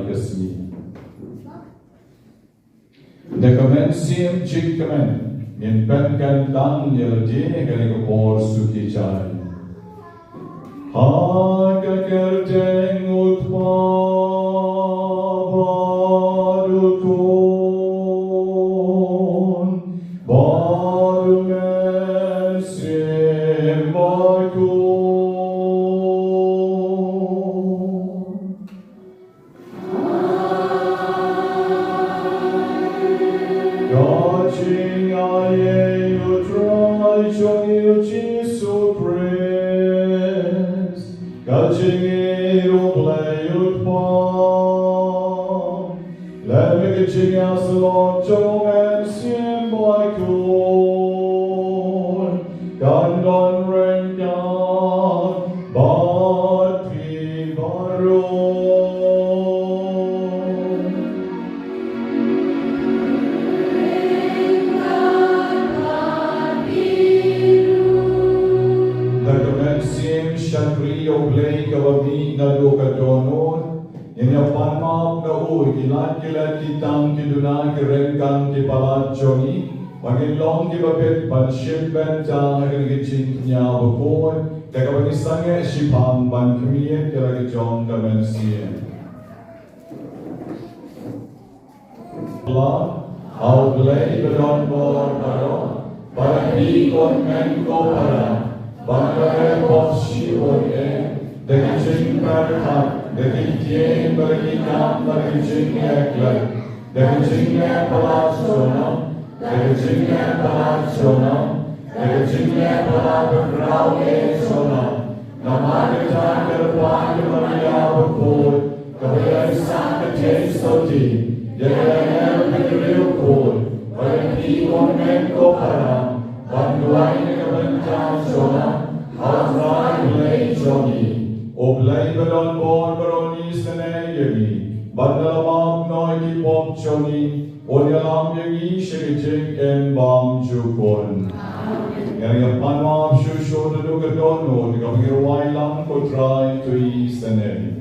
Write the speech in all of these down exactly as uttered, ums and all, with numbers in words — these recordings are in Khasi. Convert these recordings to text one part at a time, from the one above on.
ka sngi. Da ka mynsiem jingkmen ngin pynkyntang ïa lade ha kane ka por suki jai. Ha ka kyrteng U Kpa bad U Khun bad U Mynsiem Bakhuid. Ka jingaiei U Trai jong ngi U Jisu Khrist, ka jingïeit U Blei U Kpa, lem bad ka jingïasyllok jong U Mynsiem Bakhuid, kan don ryngkat bad phi baroh. Da ka mynsiem shakri ïa U Blei kaba mih naduh ka dohnud, ngin ïa pan map na u ïa ki lad ki lad, ki tang ki duna, ki ryngkat ki palat jong ngi, ba ngin long kiba bit ban shim bynta ha kane ka jingkñia bakhuid, da kaba ngi sangeh shiphang ban khmih ïa la ka jong ka mynsiem. Bad ha U Blei ba don bor baroh, bad ha phi ko hynmen ko para, bad ha ka pop shi un em, da ka jingpyrkhat, da ka ïing, bad da ka kam, bad da ka jingleh klet, da ka jingleh palat junom, da ka jingleh palat junom, da ka jingleh palat ba khraw eh junom. Namar kata ka Kpa ka Maria bakhuid, kaba ïaisah ka theisotti ïa ka dohnud ka briew khuid, bad ha phi ko hynmen ko para, ban duwai na ka bynta jong nga ha U Trai Blei jong ngi. U Blei ba don bor baroh un isynei ïa ngi, bad un ïalam noh ïa ki pop jong ngi, un ïalam ïa ngi sha ka jingim bymjukut. Amen. Ngan ïa pan map shuh shuh naduh ka dohnud, kaba ngi rwai lang, Ko Trai to isynei.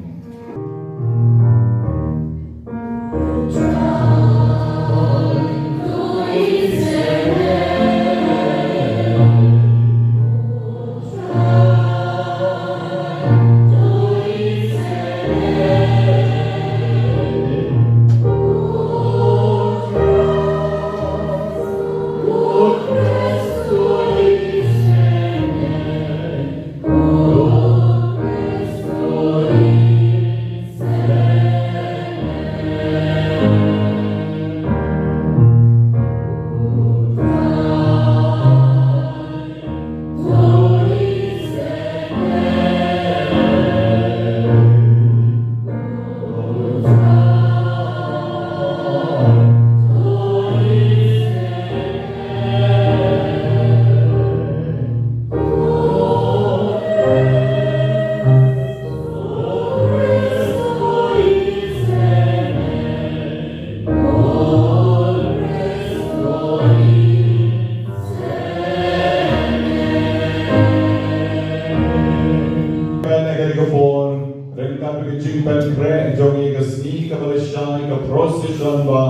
Ryngkat bad ka jingpynkhreh jong ngi, ka sngi kaba lashai ka procession ba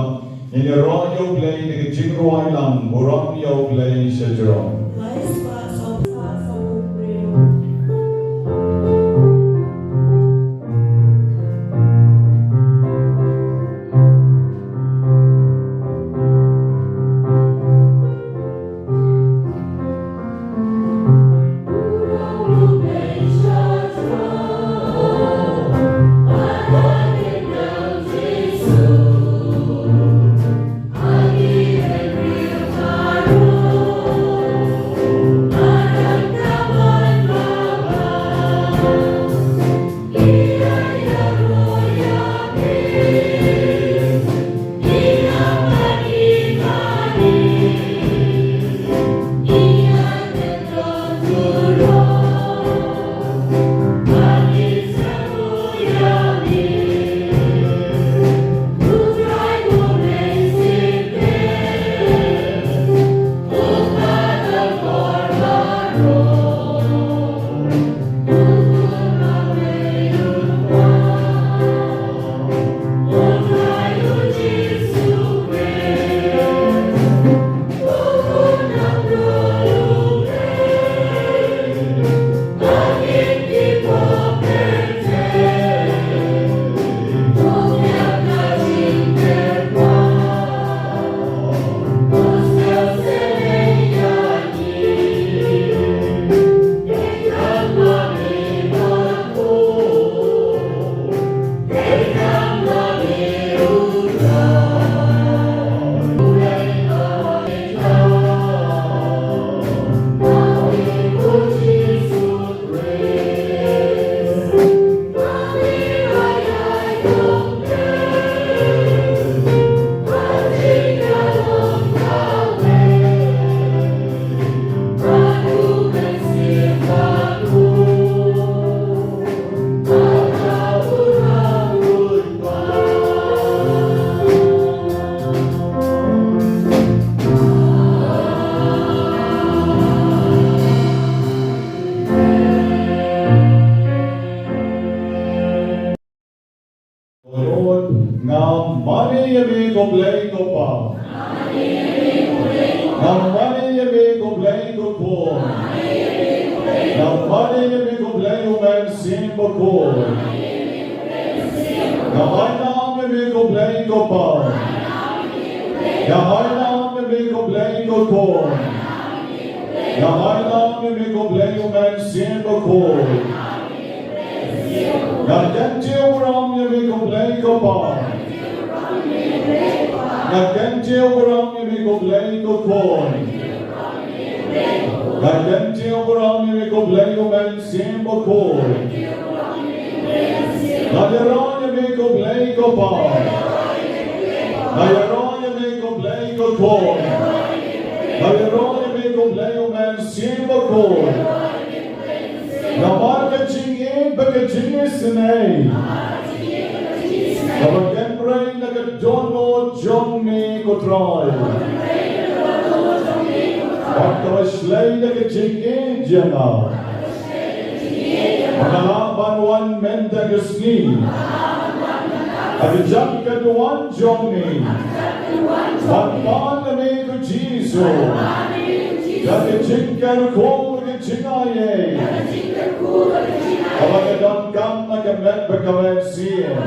ngin ïaroh ïa U Blei da ka jingrwai lang burom ïa U Blei shajrong. Ko Blei ko Pa. Nga mane ïa me ko Blei ko Khun. Nga mane ïa me ko Blei u Mynsiem Bakhuid. Nga ai nam ïa me ko Blei ko Pa. Nga ai nam ïa me ko Blei ko Khun. Nga ai nam ïa me ko Blei u Mynsiem Bakhuid. Nga kyntiew burom ïa me ko Blei ko Pa. Nga kyntiew burom ïa me ko Blei ko Khun. Nga kyntiew burom ïa me ko Blei u Mynsiem Bakhuid. Nga ïaroh ïa me ko Blei ko Pa. Nga ïaroh ïa me ko Blei ko Khun. Nga ïaroh ïa me ko Blei u Mynsiem Bakhuid. Namar ka jingïeit bad ka jingisynei kaba kynrei na ka dohnud jong me ko Trai. Bad kaba shlei da ka jingïeit jong nga, ba nga lah ban wan mynta ka sngi ha ka jaka ka duwan jong me, ban pan ïa me ko Jisu da ka jingkyrkhu, ka jingaiei, kaba ka donkam ha ka met bad ka mynsiem.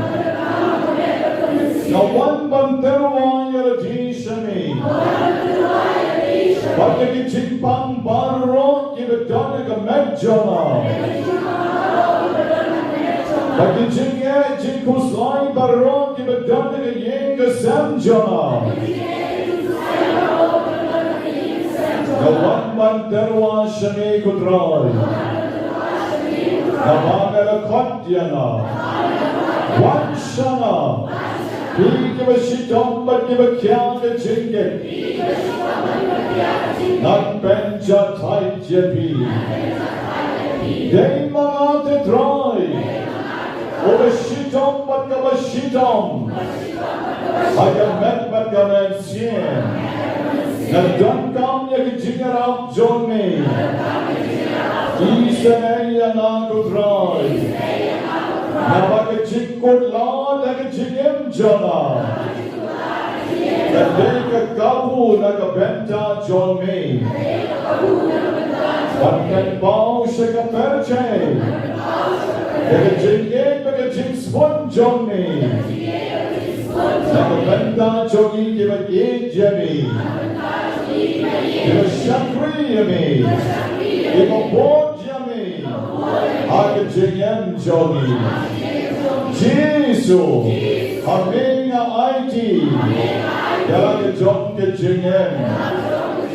Nga wan ban tyrwa ïa lade sha me bad ïa ki jingpang baroh kiba don ha ka met jong nga, bad ki jingeh jingkhuslai baroh kiba don ha ka ïing ka sem jong nga. Nga wan ban tyrwa sha me ko Trai. Namar me la khot ïa nga. Wan sha nga, phi kiba shitom bad kiba khia ka jingkit, ngan pynjahthait ïa phi. Dei ma nga te Trai, uba shitom bad kaba shitom ha ka met bad ka mynsiem. Nga donkam ïa ka jingïarap jong me. Isynei ïa nga ko Trai, namar ka jingkut lad ha ka jingim jong nga ka dei ka kabu na ka bynta jong me. Ban kynmaw sha ka pyrthei da ka jingïeit bad ka jingsbun jong me na ka bynta jong ngi kiba ïeit ïa me, kiba shakri ïa me, kiba bud ïa me ha ka jingim jong ngi. Jisu, ha me nga aiti ïa la ka jong ka jingim.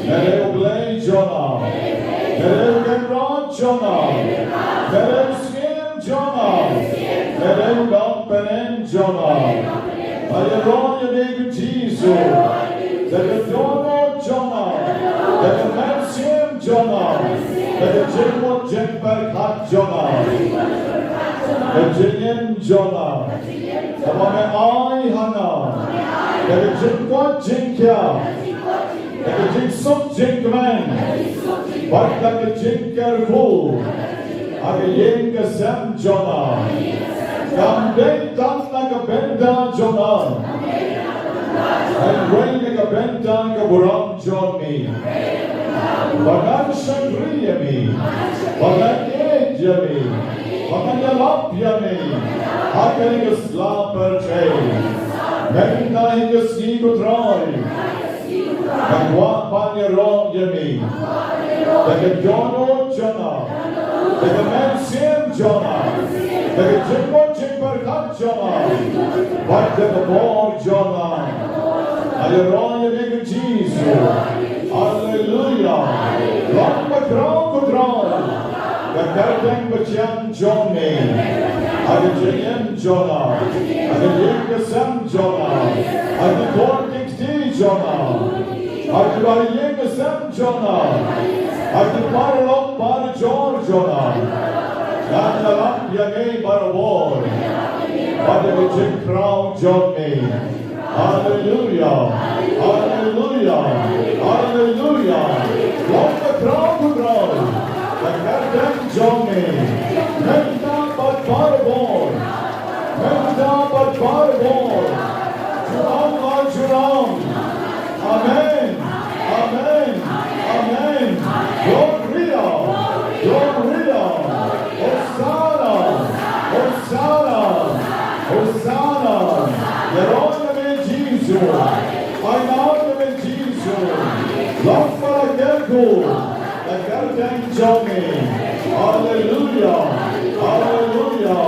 Me dei U Blei jong nga, me dei U Kynrad jong nga, me dei U Syiem jong nga, me dei U Nongpynim jong nga. Nga ïaroh ïa me ko Jisu da ka dohnud jong nga, da ka mynsiem jong nga, da ka jingmut jingpyrkhat jong nga, ka jingim jong nga, kaba me ai ha nga da ka jingkoit jingkhiah, da ka jingsuk jingkmen bad da ka jingkyrkhu ha ka ïing ka sem jong nga. Kam dei tang na ka bynta jong nga, hynrei na ka bynta ka burom jong me. Ba ngan shakri ïa me, ba ngan ïeit ïa me, ba ngan ïalap ïa me ha kane ka sla pyrthei. Mynta hi ka sngi ko Trai, nga kwah ban ïaroh ïa me da ka dohnud jong nga, da ka mynsiem jong nga, da ka jingmut jingpyrkhat jong nga bad da ka bor jong nga. Nga ïaroh ïa me ko Jisu. Haleluya. Long ba khraw ko Trai ka kyrteng ba thiang jong me ha ka jingim jong nga, ha ka ïing ka sem jong nga, ha ki khun ki kti jong nga, ha ki bahaïing ka sem jong nga, ha ki paralok parajor jong nga. Ngan ïalap ïa me barabor bad ïa ka jingkhraw jong me. Haleluya. Haleluya. Haleluya. Long ba khraw ko Trai ka kyrteng jong me mynta bad barabor. Mynta bad barabor. Amen. Amen. Amen. Gloria. Gloria. Hosanna. Hosanna. Hosanna. Ïaroh ïa me Jisu. Ai na ïa me Jisu. Long ba la kyrkhu. Hallelujah. Hallelujah.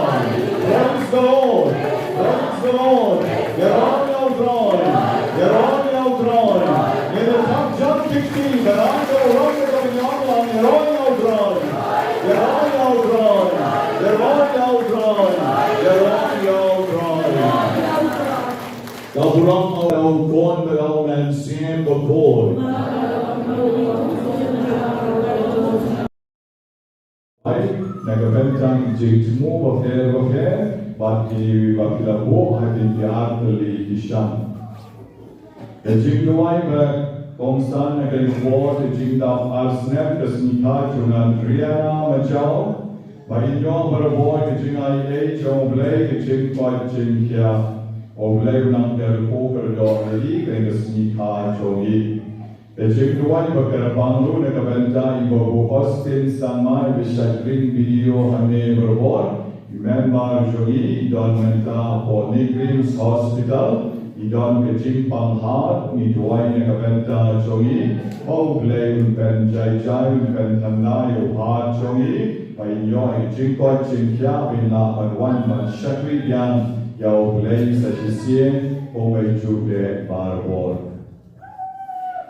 Praise the Lord. Praise the Lord. Ïaroh ïa U Trai. Ïaroh ïa U Trai. Ngin ïa thap jan kti kti. Ba la ka rong ka biang lang. Ïaroh ïa U Trai. Ïaroh ïa U Trai. Ïaroh ïa U Trai. Ïaroh ïa U Trai. Ka burom ha U Khun bad U Mynsiem Bakhuid. Ai, na ka bynta ki jingthmu bapher bapher, bad kiba ki la buh ha ki ar tylli ki shan. Ka jingduwai ba kongsan na ka por ka jingdap ar snem ka sngi kha jong Adriana Majaw, ba in ïoh barabor ka jingai ei jong U Blei ka jingkoit jingkhiah. U Blei un nang kyrkhu kyrdoh ïa i ha ka sngi kha jong i. Ka jingduwai ba kyrpang ruh na ka bynta i Babu Austin Sangma iba shakri video hangne barabor. I member jong i i don mynta hapoh NEIGRIHMS Hospital. I don ka jingpang hat, ngi duwai na ka bynta jong i. Ba U Blei un pynjai jai, un pynthymmai ïa u hat jong i. Ba in ïoh i jingkoit jingkhiah, ba in lah ban wan ban shakri biang ïa U Blei sa shisien, kumba i ju leh barabor.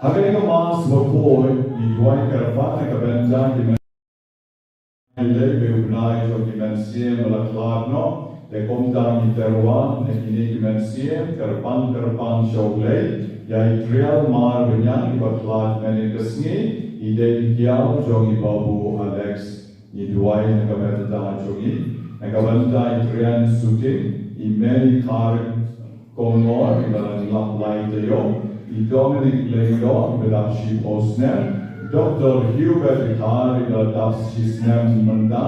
Ha kane ka Mass bakhuid, ngi duwai kyrpang na ka bynta ki mynsiem, lei ba u bnai jong ki mynsiem ba la khlad noh, te kumta ngi tyrwa na kine ki mynsiem, kyrpang kyrpang sha U Blei, ïa i Trial Mar Bniang iba khlad mynne ka sngi, i dei i kiaw jong i Babu Alex. Ngi duwai na ka bynta jong i, na ka bynta i Trian Suting, i Mary Kar Kongor, iba dang lap lai taïew, i Dominic Lyngdoh, iba dap shiphew snem, Doktor Hubert Dkhar, iba dap shi snem mynta,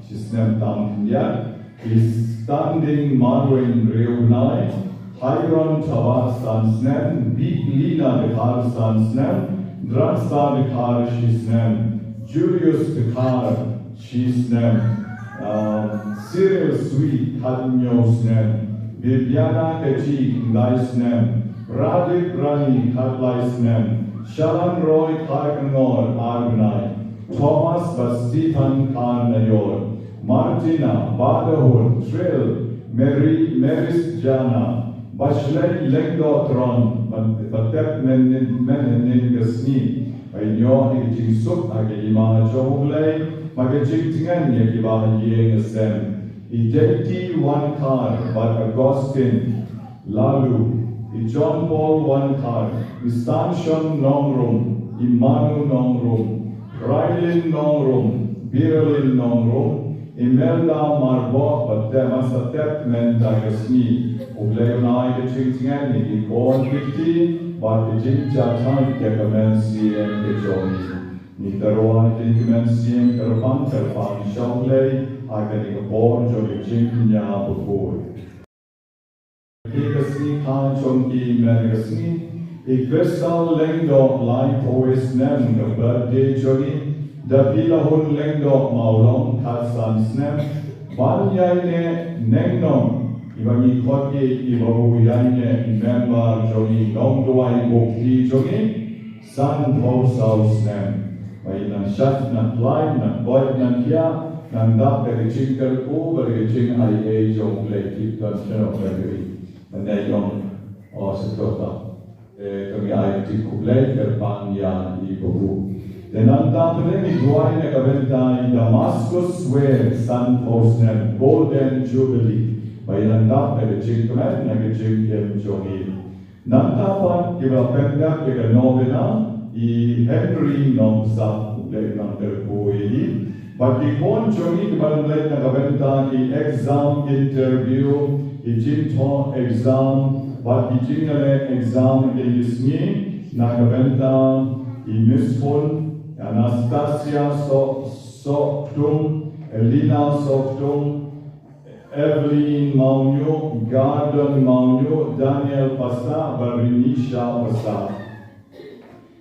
shi snem tam khyndiat, i Standing Marwin Riewbnai, Hyron Thabah san snem, Big Lina Dkhar san snem, Draksa Dkhar shi snem, Julius Dkhar shi snem, um, Cyril Sweet khathynñiew snem, Bibiana Keti khyndai snem, Pradip Rani khatlai snem, Shalan Roy Kharkongor ar bnai, Thomas bad Stephen Kharnaior, Martina, Badahun, Trill, Mary, Maris Jana, Bashlei Lyngdoh Tron, ban, ban tep mynhynnin, mynhynnin ka sngi. Ba in ïoh ïa ka jingsuk ha ka hima jong U Blei, bad ka jingtngen ïa kiba ha ïing ha sem. I Deiti Wankhar, bad Augustine Laloo, i John Paul Wankhar, i Samson Nongrum, i Manu Nongrum, Railin Nongrum, Biralin Nongrum, Imelda Marbok, bad te man sa tep mynta ka sngi. U Blei un ai ka jingtngen ïa ki khun ki kti, bad ka jingjahthait ïa ka mynsiem ka jong i. Ngi tyrwa ïa ki mynsiem kyrpang kyrpang sha U Blei, ha kane ka por jong ka jingkñia bakhuid. Ki ka sngi kha jong ki mynta ka sngi, i Crystal Lyngdoh laiphew wei snem ka birthday jong i, da phi la hun Lyngdoh Mawlong khatsan snem, ban ïaineh Nengnom, iba ngi khot ïa i Babu Ïaineh, i member jong i nongduwai bukti jong i, sanphew saw snem. Ba i nang shad, nang khlaiñ, nang koit, nang khiah, nang dap da ka jingkyrkhu, bad da ka jingai ei jong U Blei, tip don shnong ka ri. Mynne jong, o, sa to ta. Eh, kami ai ka jingkhublei kyrpang ïa i Babu. Te nangta pat ngi duwai na ka bynta i Damascus Ware, sanphew snem, Golden Jubilee. Ba i nang dap da ka jingkmen, na ka jingim jong i. Nangta pat kiba pyndep ïa ka novena, i Henry Nongpynsah, U Blei un nang kyrkhu ïa i. Bad ki khun jong i kiba nang leit na ka bynta ki exam, interview, ki jingthoh exam, bad ki jingïaleh exam ha kine ki sngi, na ka bynta i Miss Hun, Anastasia Soh, Sohtung, Elina Sohtung, Evelyn Mawnyo, Gardon Mawnyo, Daniel Pasa, bad Rinisha Pasa.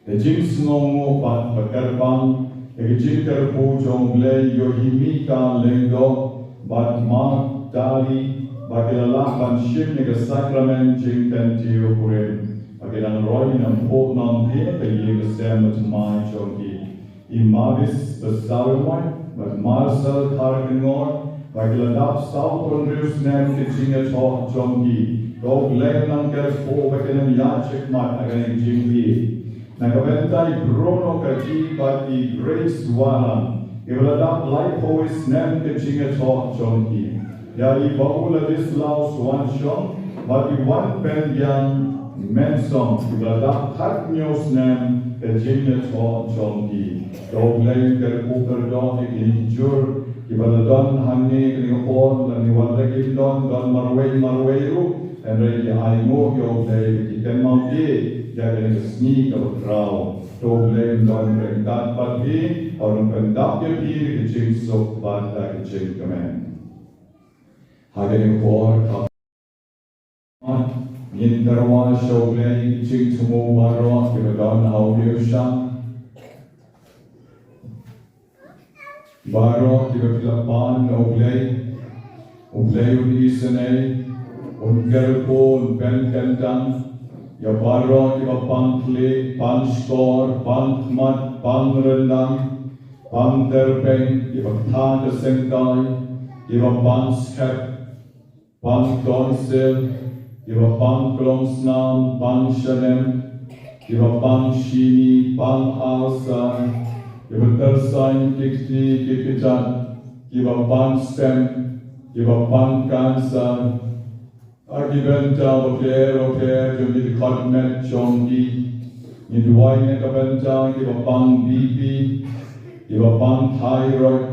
Ka jingsngewnguh bad ka kyrpang ïa ka jingkyrkhu jong U Blei ïoh hi Mika Lyngdoh bad Mark Tari ba ki la lah ban shim ïa ka sakramen jingkyntiew kurim ba ki dang roi na mphuh nongphiah ka ïing ka sem ba thymmai jong ki. I Mavis Basaiawmoit bad Marcel Kharkongor ba ki la dap sawphew hynriew snem ka jingïathoh jong ki. Ko U Blei un nang kyrkhu ba kin nang ïaid shakhmat ha kane ka jingïeit. Na ka bynta i Bruno Kyrki bad i Grace Warang kiba la dap laiphew snem ka jingïathoh jong ki. Ïa i Bah u Ladislaus Wanshong bad i Wanpynbiang Mensong kiba la dap khathynñiew snem ka jingïathoh jong ki. Ko U Blei un kyrkhu kyrdoh ïa kine ki jur kiba la don hangne kane ka por lane wat la kim don, don marwei marwei ruh, hynrei ki ainguh ïa U Blei ba ki kynmaw ïa kane ka sngi kaba khraw. To U Blei un don ryngkat bad phi, un pyndap ïa phi da ka jingsuk bad da ka jingkmen. Ha kane ka por, ngin kyrwa sha U Blei ki jingthmu baroh kiba don ha u riewshah. Baroh kiba phi la pan na U Blei, U Blei un isynei, un kyrkhu, un pynkyntang ïa baroh kiba pang khlieh, pang shkor, pang khmat, pang ryndang, pang tyrpeng, kiba ktah ka syngkai, kiba pang skhem, pang tonsil, kiba pang klongsnam, pang shanem, kiba pang shini, pang ulcer, kiba tyrsain ki kti ki kjat, kiba pang stem, kiba pang cancer, ha ki bynta bapher bapher jong ki dkhot met jong ki. Ngi duwai na ka bynta kiba pang B P, kiba pang thyroid,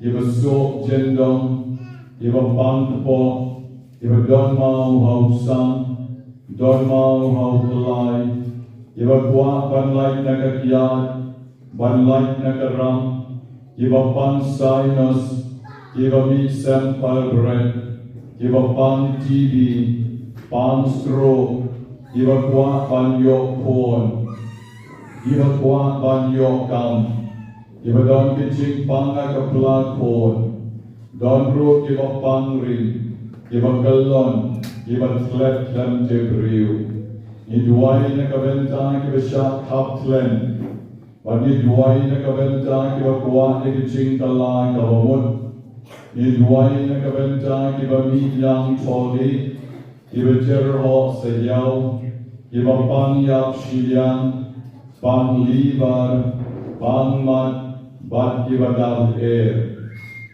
kiba suk jyndong, kiba pang kpoh, kiba don maw ha u sam, don maw ha u klai, kiba kwah ban lait na ka kyiad, ban lait na ka ram, kiba pang sinus, kiba mih sem parbret, kiba pang T B, pang stroke, kiba kwah ban ïoh khun, kiba kwah ban ïoh kam, kiba don ki jingpang ha ka pla khun, don ruh kiba pang ring, kiba kyllon, kiba thlet khlem tip briew. Ngi duwai na ka bynta kiba shah khap thlen, bad ngi duwai na ka bynta kiba kwah ïa ka jingkylla kaba mut. Ngi duwai na ka bynta kiba mih ïang tholi, kiba jyrhoh sayaw, kiba pang ïap shiliang, pang liver, pang mat, bad kiba dap er.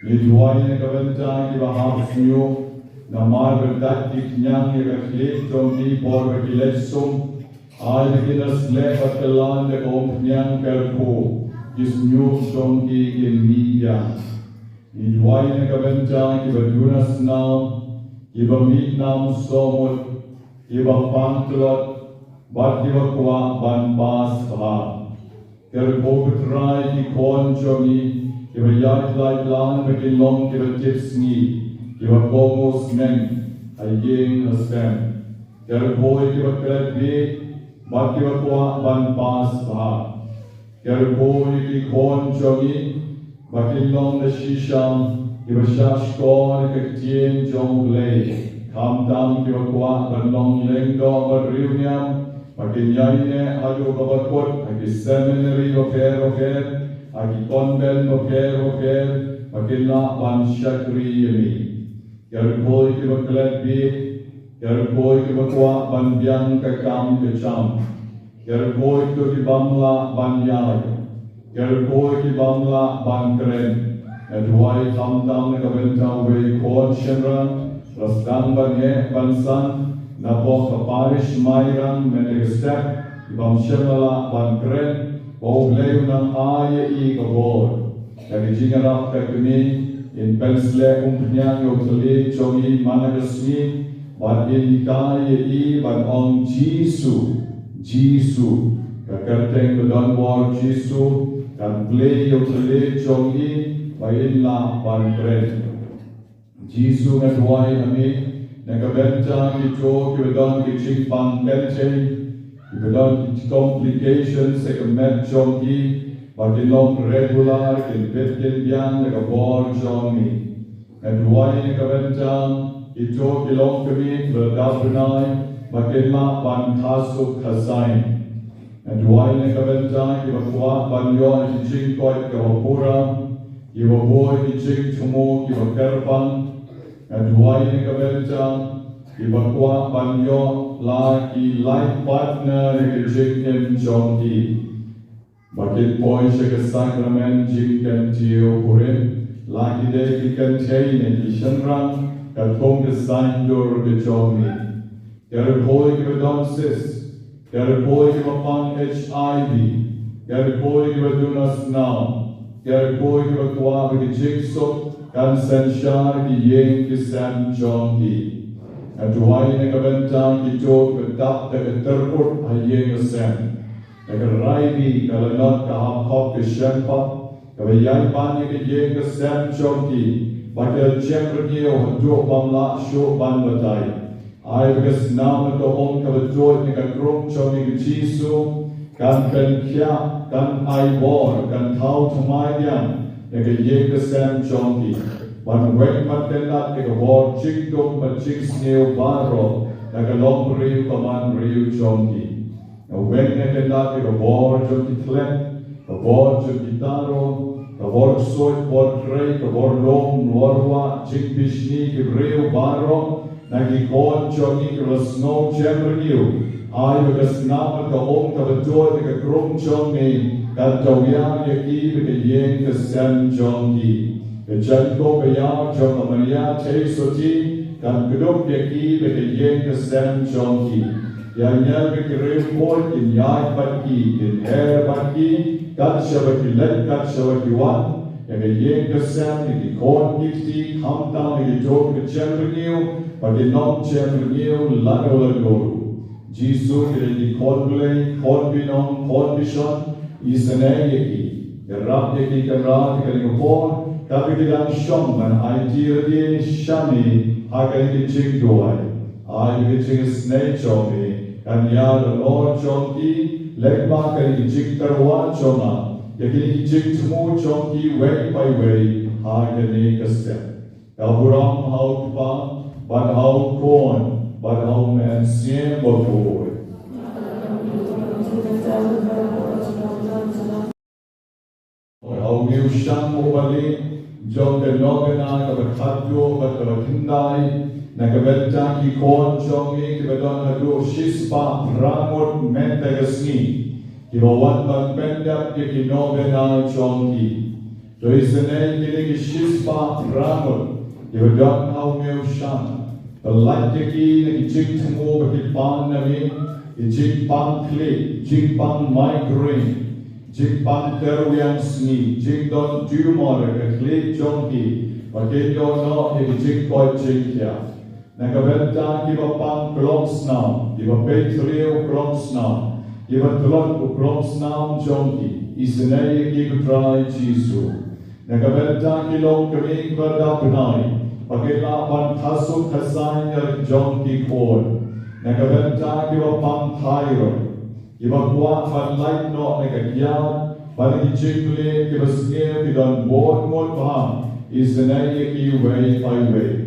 Ngi duwai na ka bynta kiba hap shñiuh namar ba dait ki khñiang ïa ka khlieh jong ki por ba ki leit sum. Ai ba kin da sleh bad kylla da ka umphniang kyrkhu, ki shñiuh jong ki kin mih ïa. Ngi duwai na ka bynta kiba duna snam, kiba mih nam sohmut, kiba pang tlot, bad kiba kwah ban pass bha. Kyrkhu ko Trai ki khun jong ngi, kiba ïaid lait lang ba kin long kiba tipsngi, kiba kohnguh sneng ha ïing ha sem. Kyrkhu ïa kiba klet bieit bad kiba kwah ban pass bha. Kyrkhu ïa ki khun jong ngi ba kin long da shisha kiba shah shkor ïa ka ktien jong U Blei, khamtam kiba kwah ban long lyngdoh bad riewniam, ba kin ïaineh haduh kaba kut ha ki seminary bapher bapher, ha ki convent bapher bapher, ba kin lah ban shakri ïa me. Kyrkhu ïa kiba klet bieit, kyrkhu ïa kiba kwah ban biang ka kam ka jam. Kyrkhu ïa kito ki bym lah ban ïaid. Kyrkhu ïa ki bym lah ban kren. Nga duwai khamtam na ka bynta uwei u khun shynrang ba sdang ban heh ban san napoh ka parish Mairang mynta ka step, i bym shym la lah ban kren, ba U Blei un nang ai ïa i ka bor. Da ka jingïarap ka kmie, in pynsleh umphniang ïa u thylliej jong i man la ka sngi, bad in hikai ïa i ban ong Jisu, Jisu. Ka kyrteng ba don bor Jisu kan plie ïa u thylliej jong i ba in lah ban kren. Jisu, nga duwai ha me na ka bynta kito kiba don ki jingpang kynthei, kiba don ki complications ha ka met jong ki, ba kin long regular, kin bit kin biang da ka bor jong me. Nga duwai na ka bynta kito ki longkmie kiba la dap bnai, ba kin lah ban kha suk kha saiñ. Nga duwai na ka bynta kiba kwah ban ïoh ïa ki jingkoit kiba pura, kiba buh ïa ki jingthmu kiba kyrpang. Nga duwai na ka bynta kiba kwah ban ïoh la ki life partner ha ka jingim jong ki, ba kin poi sha ka sakramen jingkyntiew kurim, la ki dei ki kynthei ne ki shynrang, katkum ka saiñdur ka jong me. Ki riewkhuid kiba don cyst, ki riewkhuid kiba pang H I V, ki riewkhuid kiba duna snam, ki riewkhuid kiba kwah ba ki jingsuk kan synshar ki ïing ki sem jong ki. Nga duwai na ka bynta kito kiba dap da ka tyrkut ha ïing ha sem, da ka raibi, ka lanot, ka hap hok, ka shem pap, kaba ïai ban ïa ka ïing ka sem jong ki, ba ki la jem rngiew haduh bym lah shuh ban batai. Ai ba ka snam ka um kaba tuid na ka krung jong me ko Jisu kan pynkhiah, kan ai bor, kan thaw thymmai biang na ka ïing ka sem jong ki, ban weng bad kyndat ïa ka bor jingdum bad jingsniew baroh na ka longbriew ka manbriew jong ki. Nga weng, nga kyndat ïa ka bor jong ki khlem, ka bor jong ki taro, ka bor ksuid, bor trei, ka bor lum, bor wah, jingbishni ki briew baroh, na ki khun jong ngi kiba la sngew jem rngiew. Ai ba ka snam ka um kaba tuid na ka krung jong me kan tawiar ïa ki bad ka ïing ka sem jong ki. Ka jaiñkup baïar jong ka Maria Theisotti kan kdup ïa ki bad ka ïing ka sem jong ki. Ïa ngeit ba ki riewkhuid kin ïaid bad ki, kin her bad ki, kat shaba ki leit, kat shaba ki wan, ïa ka ïing ka sem, ïa ki khun ki kti, khamtam ïa kito kiba jem rngiew, ba kin ym jem rngiew lano lano ruh. Jisu, ki dei ki khun Blei, khun binong, khun bishon, isynei ïa ki. Ïarap ïa ki, Kynrad, ha kane ka por, kaba ki dang shong ban aiti ïa ki sha me ha kane ka jingduwai. Ai ba ka jingisynei jong me kan ïar halor jong ki, lyngba kane ka jingtyrwa jong nga, ïa kine ki jingthmu jong kiwei pa iwei ha kane ka step. Ka burom ha u Kpa, bad ha u Khun, bad ha u Mynsiem Bakhuid. Ha u Mynsiem Bakhuid, jong ka novena kaba khatduh bad kaba khyndai, na ka bynta ki khun jong me kiba don haduh shispah phra ngut mynta ka sngi, kiba wan ban pyndep ïa ki novena jong ki. To isynei ïa kine ki shispah phra ngut kiba don ha u Mynsiem. Pyllait ïa ki na ki jingthmu ba ki pan na me, ki jingpang khlieh, jingpang migraine, jingpang tyrwiang sngi, jingdon tumor ha ka khlieh jong ki, ba kin ïoh noh ïa ki jingkoit jingkhiah. Na ka bynta kiba pang klongsnam, kiba peit thliew klongsnam, kiba tlot u klongsnam jong ki, isynei ïa ki, ko Trai Jisu. Na ka bynta ki longkmie kiba dap bnai, ba kin lah ban kha suk kha saiñ ïa la ki jong ki khun. Na ka bynta kiba pang thyroid, kiba kwah ban lait noh na ka kiad, bad na ki jingplie kiba sniew ki don bun ngut bha, isynei ïa kiwei pa iwei.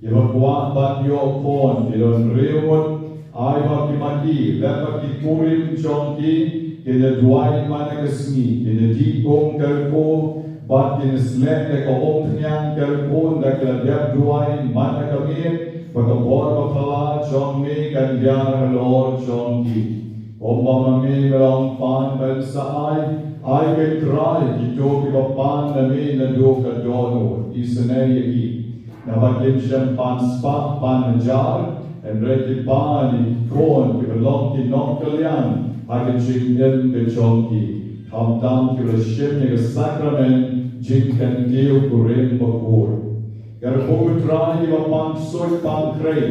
Kiba kwah ban ïoh khun ki don hynriew ngut, ai ba ki mad ki, lem bad ki kurim jong ki, kin ïa duwai man la ka sngi, kin ïa dih um kyrkhu, bad kin ïa sleh da ka umphniang kyrkhu ynda ki la dep duwai man la ka miet, ba ka bor baphylla jong me kan ïar halor jong ki. Kumba ma me me long pan ban sa ai, ai ko Trai kito kiba pan na me naduh ka dohnud, isynei ïa ki. Naba kim shym pan spah pan hajar, hynrei ki pan ïa ki khun kiba long ki nongkylliang ha ka jingim ka jong ki. Khamtam kiba la shim ïa ka sakramen jingkyntiew kurim bakhuid. Kyrkhu ko Trai kiba pang ksuid pang khrei,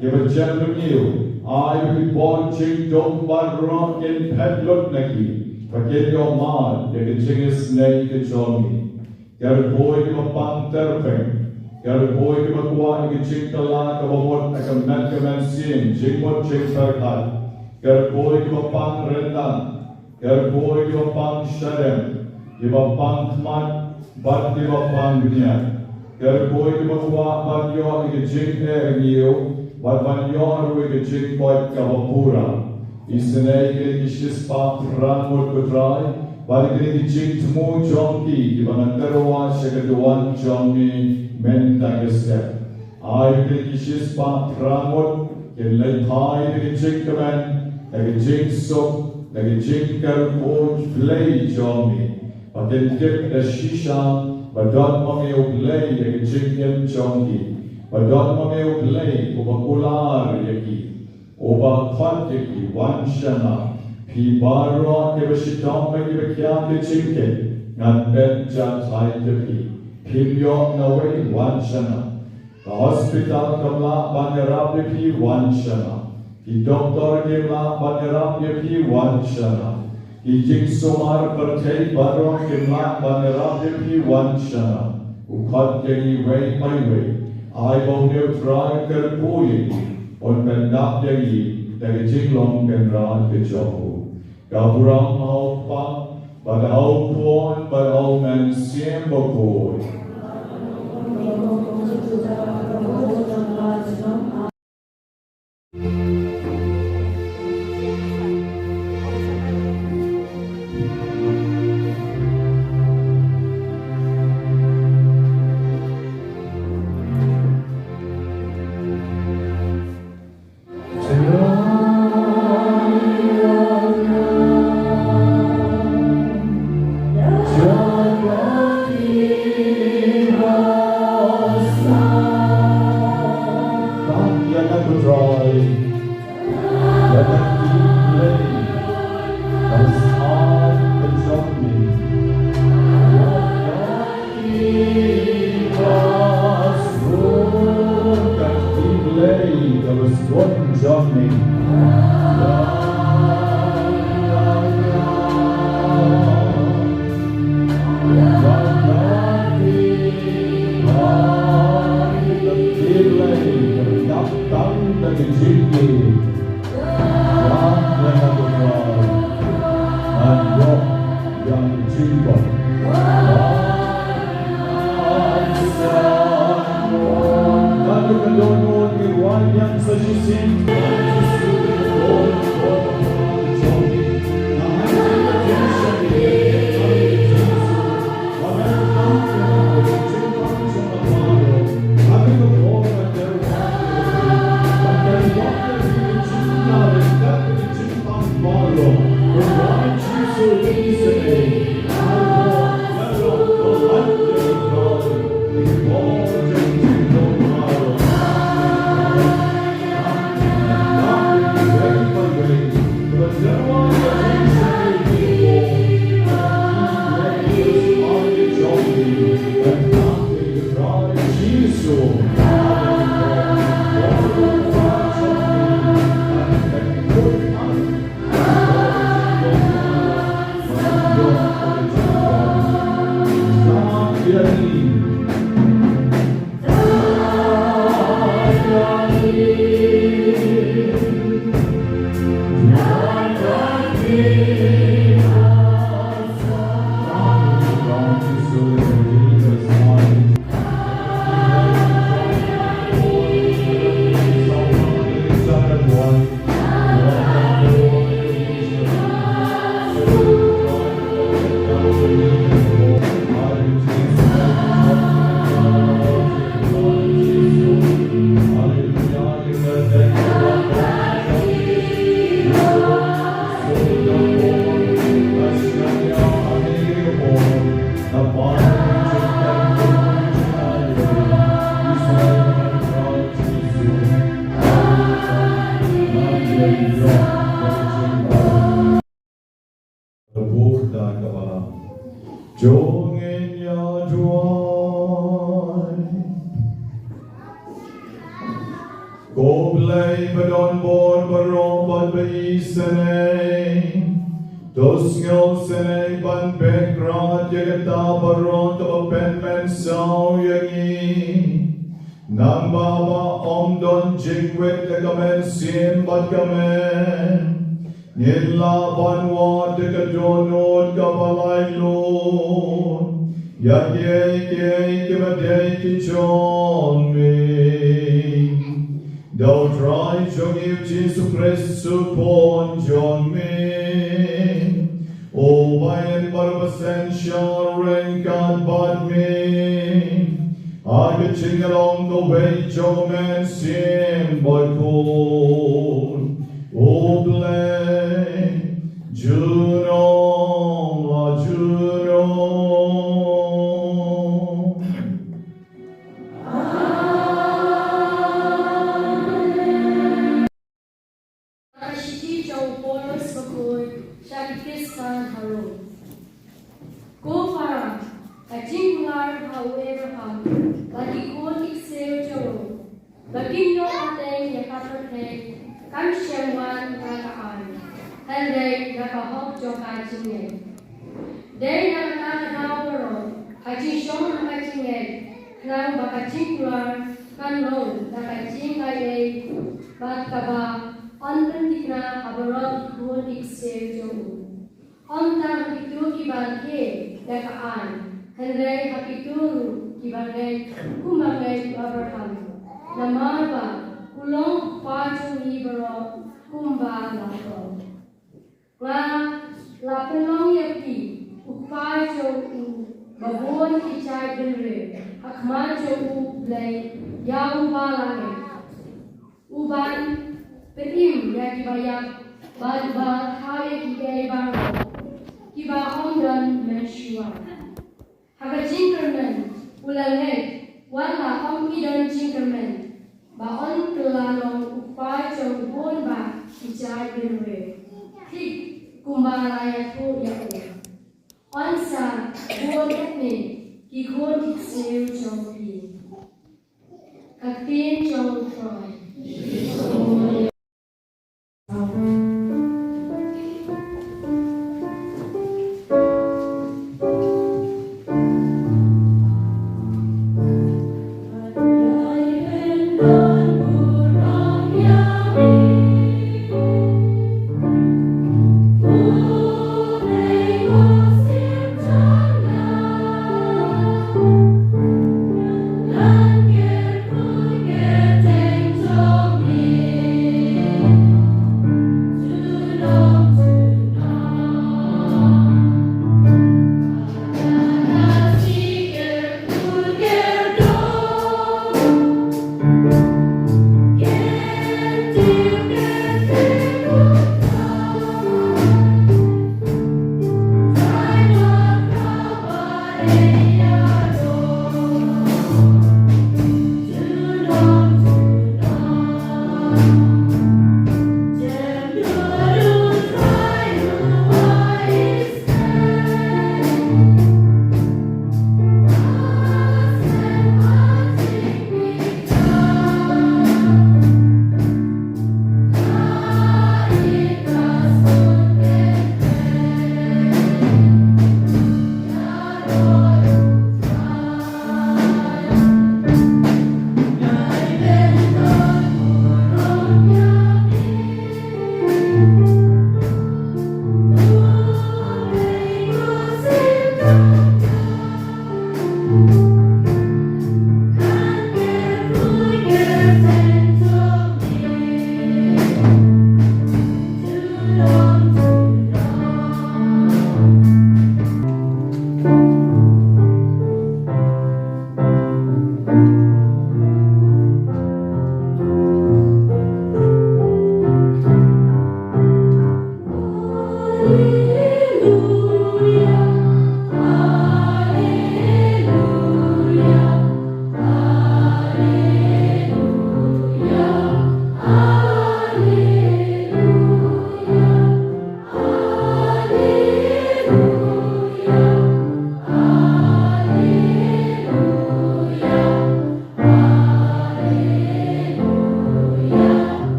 kiba jem rngiew, ai ba ki bor jingdum baroh kin phet lut na ki, ba kin ïoh mad ïa ka jingisynei ka jong me. Kyrkhu ïa kiba pang tyrpeng, Kyrkhu ïa kiba kwah ïa ka jingkylla kaba mut ha ka met ka mynsiem, jingmut jingpyrkhat. Kyrkhu ïa kiba pang ryndang. Kyrkhu ïa kiba pang shadem, kiba pang khmat, bad kiba pang bniat. Kyrkhu ïa kiba kwah ban ïoh ïa ka jingeh ïa ngi, bad ban ïoh ruh ïa ka jingkoit kaba pura. Isynei ïa ki shispah phra ngut, ko Trai, bad ïa ki jingthmu jong ki, kiba nga tyrwa sha ka duwan jong me mynta ka step. Ai ïa ki shispah phra ngut, kin leit phai da ka jingkmen, da ka jingsuk, da ka jingkyrkhu Blei jong me. Ba kin tip da shisha ba don ma me U Blei ha ka jingim jong ki. Ba don ma me U Blei uba kular ïa ki. Uba khot ïa ki, wan sha nga. Phi baroh kiba shitom bad kiba khia ka jingkit, ngan pynjahthait ïa phi. Phim ïoh nawei, wan sha nga. Ka hospital kam lah ban ïarap ïa phi, wan sha nga. Ki doktor kim lah ban ïarap ïa phi, wan sha nga. Ki jingsumar pyrthei baroh kim lah ban ïarap ïa phi, wan sha nga. U khot ïa ngi iwei pa iwei. Ai ba une U Trai u kyrkhu ïa ngi, un pyndap ïa ngi da ka jinglong kynrad ka jong u. Ka burom ha U Kpa, bad ha U Khun, bad ha U Mynsiem Bakhuid. Ko Blei ba don bor baroh bad ba isynei, to sngewsynei ban beh krad ïa kata baroh kaba pynmynsaw ïa ngi. Nangba ba ym don jingwit ïa ka mynsiem bad ka met, ngin lah ban wad ïa ka dohnud kaba laitluid ïa kiei kiei kiba dei ki jong me. Da U Trai jong ngi U Jisu Khrist u khun jong me, uba ïeit bad uba synshar ryngkat bad me ha ka jingïalong kawei jong U Mynsiem Bakhuid, U Blei junom la junom. Ka shithi jong u Paulus bakhuid sha ki Khristan ha Rom. Ko para, ka jingkular ha u Abraham bad ki khun ki ksiew jong u, ba kin ïoh pateng ïa ka pyrthei, kam shym wan na ka aiñ, hynrei na ka hok jong ka jingngeit. Dei na kata ka daw baroh ka jingshong ha ka jingngeit, khnang ba ka jingkular kan long da ka jingaiei bad kaba yn pynthikna ha baroh ki khun ki ksiew jong u. Ym tang ha kito kiba rkhie da ka aiñ, hynrei ha kito ruh kiba ngeit kumba ngeit u Abraham, namar ba u long u kpa jong ngi baroh kumba la ong. Nga la pynlong ïa phi u kpa jong u ba bun ki jaitbynriew ha khmat jong U Blei ïa uba la ngeit, u ban pynim ïa kiba ïap bad u ba thaw ïa kiei baroh kiba ym don mynshuwa. Ha ka jingkyrmen u la ngeit wat la ym i don jingkyrmen, ba un kylla long u kpa jong bun bah ki jaitbynriew, thik kumba la ïathuh ïa u. Un sa bun katne ki khun ki ksiew jong phi. Ka ktien jong U Trai.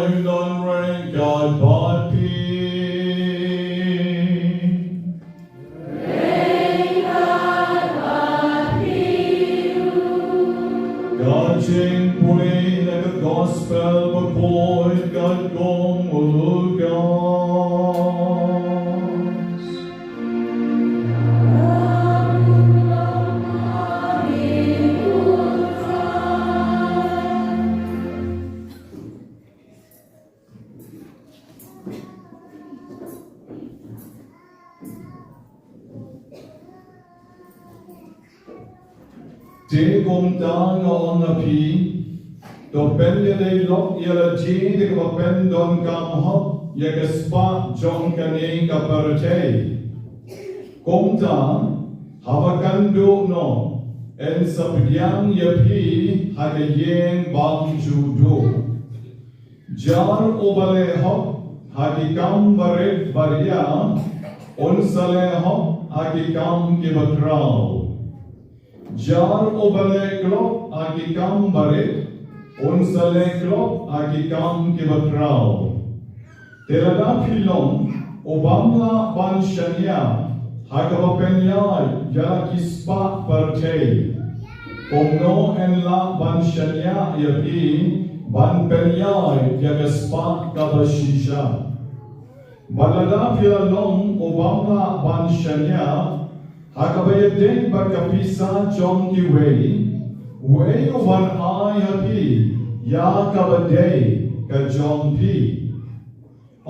Don ring God bad phi. Ka jingpule na ka gospel bakhuid katkum u Lukas. Te kumta nga ong ha phi, to pynïadei lok ïa la jong kaba pyndonkam hok ïa ka spah jong kane ka pyrthei. Kumta, haba kan duh noh, yn sa pdiang ïa phi ha ka ïing bymjukduh. Jar uba leh hok ha ki kam barit baria, un sa leh hok ha ki kam kiba khraw. Jar uba leh klop ha ki kam barit, un sa leh klop ha ki kam kiba khraw. Te lada phi long u bym lah ban shaniah ha kaba pynïaid ïa ki spah pyrthei, kumno yn lah ban shaniah ïa phi ban pynïaid ïa ka spah kaba shisha? Bad lada phi la long u bym lah ban shaniah ha kaba ïadei bad ka pisa jong kiwei, uei uban ai ha phi ïa kaba dei ka jong phi?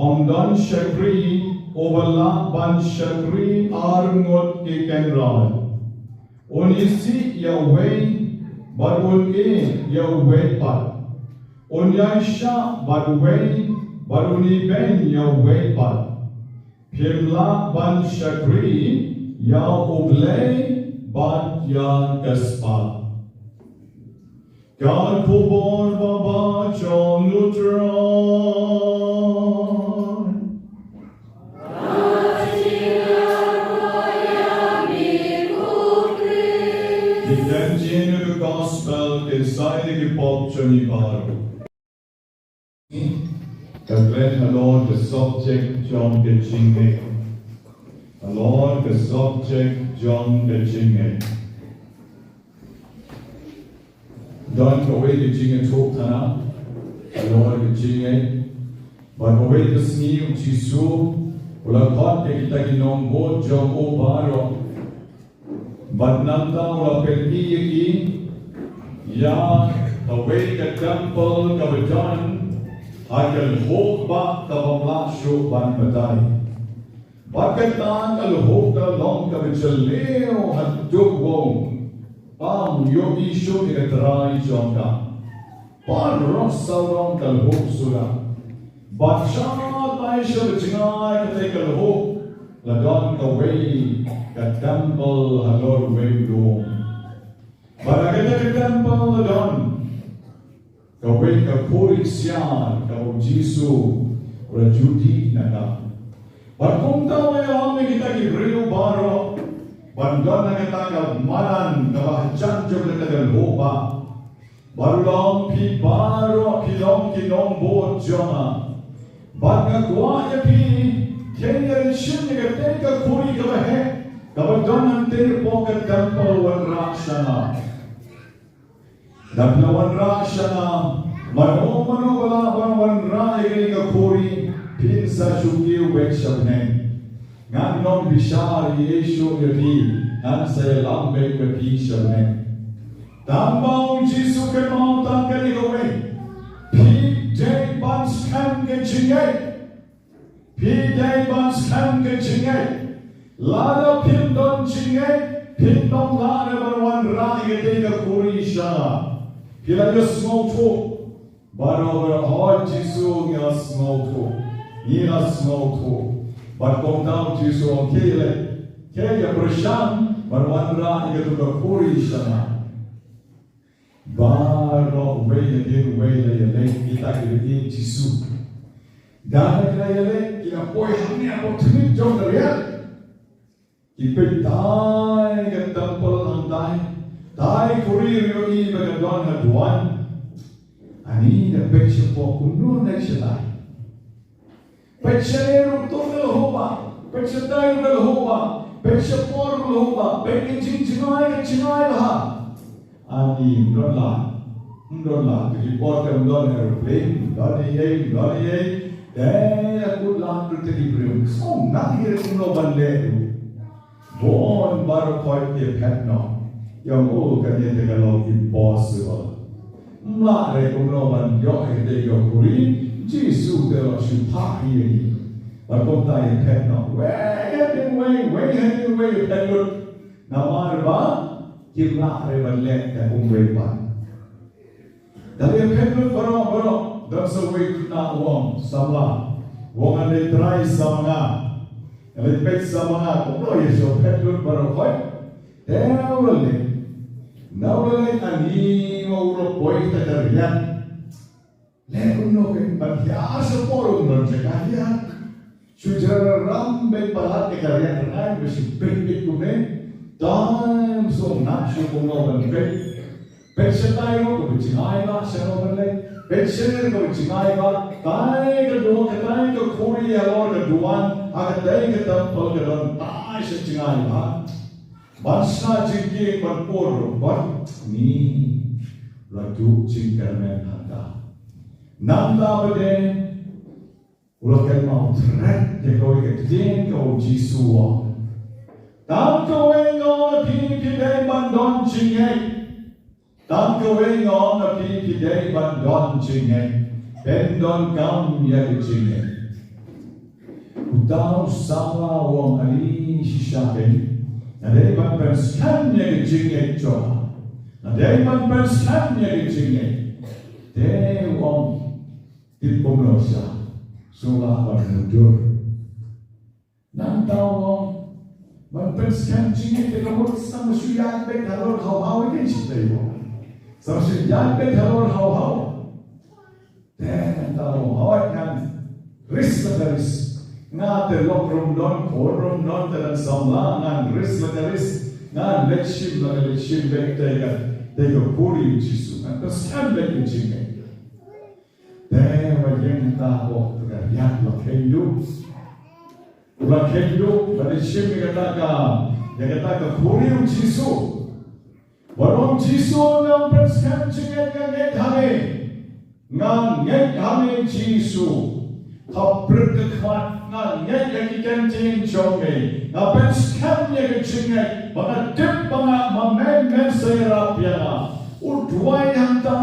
Ym don shakri uba lah ban shakri ar ngut ki kynrad. Un isih ïa uwei bad un ïeit ïa uwei pat. Un ïaishah bad uwei bad un ibeiñ ïa uwei pat. Phim lah ban shakri ïa U Blei bad ïa ka spah. Ka khubor baba jong U Trai. Ki ktien jong ka gospel kin sa ïa ki pop jong ngi baroh. Ka klet halor ka subject jong ka jingngeit. Halor ka subject jong ka jingngeit. Don kawei ka jingïathuhkhana halor ka jingngeit. Bad kawei ka sngi u Jisu u la khot ïa kita ki nongbud jong u baroh. Bad nangta u la pyni ïa ki ïa kawei ka temple kaba don ha ka lhuh bah kaba ym lah shuh ban batai. Bad kata ka lhuh ka long kaba jylliew haduh wung. Bym ïohi shuh ïa ka trai jong ka. Baroh sawdong ka lhuh suda. Bad shatai sha ka jngai katei ka lhuh la don kawei ka temple halor uwei u lum. Bad ha kata ka temple la don kawei ka khuri ksiar kaba u Jisu u la ju dih na ka. Bad kumta u la ong ïa kita ki briew baroh ban don ha kata ka madan kaba hajan jong kata ka lhuh bah. Bad u la ong, phi baroh phi long ki nongbud jong nga. Bad nga kwah ïa phi, khie ïa ri shim ïa katei ka khuri kaba heh kaba don hangtei hapoh ka temple, wanrah sha nga. Lada phi la wanrah sha nga, mano mano ba lah ban wanrah ïa kane ka khuri, phin sa shu kiew beit sha bneng. Ngan ym bishar ei ei shuh ïa phi, ngan sa ïalam beit ïa phi sha bneng. Tangba u Jisu u kynmaw tang kane kawei. Phi dei ban skhem ka jingngeit. Phi dei ban skhem ka jingngeit. Lada phim don jingngeit, phim don lade ban wanrah ïa katei ka khuri sha nga. Phi la ïohsngew thuh. Baroh baroh, hooid Jisu, ngi la sngewthuh. Ngi la sngewthuh. Bad kumta u Jisu u ong, khie ïaleit. Khie ïa pyrshang ban wanrah ïa katu ka khuri sha nga. Baroh uwei hadien uwei la ïaleit, kita kiba ïeit Jisu. Da ki la ïaleit, ki la poi hangne hapoh tnit jong ka riat. Ki peit tai ka temple hangtai. Tai khuri riewiew ba ka don ha duwan. Ani da peit shapoh kumno leit shatai. Peit shane ruh to ka la hubah. Peit shatai ruh ka la hubah. Peit shapoh ruh ka la hubah. Peit ka jingjngai ka jingjngai bha. Ani ym don lad. Ym don lad. Te ki por te ym don aeroplane, ym don ei ei, ym don ei ei. Te la kut lad ruh te ki briew. Sngewbha ïa kumno ban leh ruh. Bun baroh khoit ki phet noh. Ïa u kane te ka long impossible. Ym lah re kumno ban ïoh ïa kata ka khuri. Jisu te la shu phah ïa ngi. Bad kumta ki phet noh. Wei hadien wei, wei hadien wei ki phet lut. Namar ba kim lah re ban leh ïa kumwei pat. Dang ïa phet lut baroh baroh, don sa uwei u khynnah u ong, samla. U ong, nga dei trai sa ma nga. Nga dei peit sa ma nga, kumno ïa shu phet lut baroh khoit. Te u la leit. Nda u la leit, ani ma u la poi ha ka riat. Leh kumno phi ban hiar shapoh ruh ym don jaka hiar. Shu jrah ram beit palat ïa ka riat rngai ba shu peit peit kumne. Tam shu nang shu kumno ban peit. Peit shatai ruh kaba jngai bha shano ban leit. Peit shane ruh kaba jngai bha. Tai ka duwan, ka tai ka khuri halor ka duwan ha ka tai ka temple ka don tai sha jngai bha. Ban shna jingkieng ban pur ruh bad ni la duh jingkyrmen hangta. Nangta ba dei u la kynmaw thret ïa kawei ka ktien kaba u Jisu u ong. Tang kawei nga ong ïa phi, phi dei ban don jingngeit. Tang kawei nga ong ïa phi, phi dei ban don jingngeit. Pyndonkam ïa ka jingngeit. Uta u samla u ong, ani shisha kein nga dei ban pynskhem ïa ka jingngeit jong nga. Nga dei ban pynskhem ïa ka jingngeit. Te u ong, tip kumno sha, sngewbha ban mundur. Nangta u ong, ban pynskhem jingngeit te ka mut sa ma shu ïaid beit halor haw haw ïa ka jingtei u ong. Sa ma shu ïaid beit halor haw haw. Te nangta u ong, hooid ngan risk la ka risk. Nga te lok ruh ym don, khun ruh ym don, te ngan samla, ngan risk la ka risk. Ngan leit shim la ka leit shim beit te ka, te ka khuri u Jisu. Ngan pynskhem beit ka jingngeit. Te ba ïeng kata hapoh ka riat la kheiñ duh. La kheiñ duh, la dei shim ïa kata ka, ïa kata ka khuri u Jisu. Ba ong Jisu, nga pynskhem jingngeit, nga ngeit ha me. Nga ngeit ha me Jisu. Ha pyrthei ka khmat nga ngeit ïa ki ktien jong me. Nga pynskhem ïa ka jingngeit ba nga tip ba nga ma me men sa ïarap ïa nga. U duwai hangta,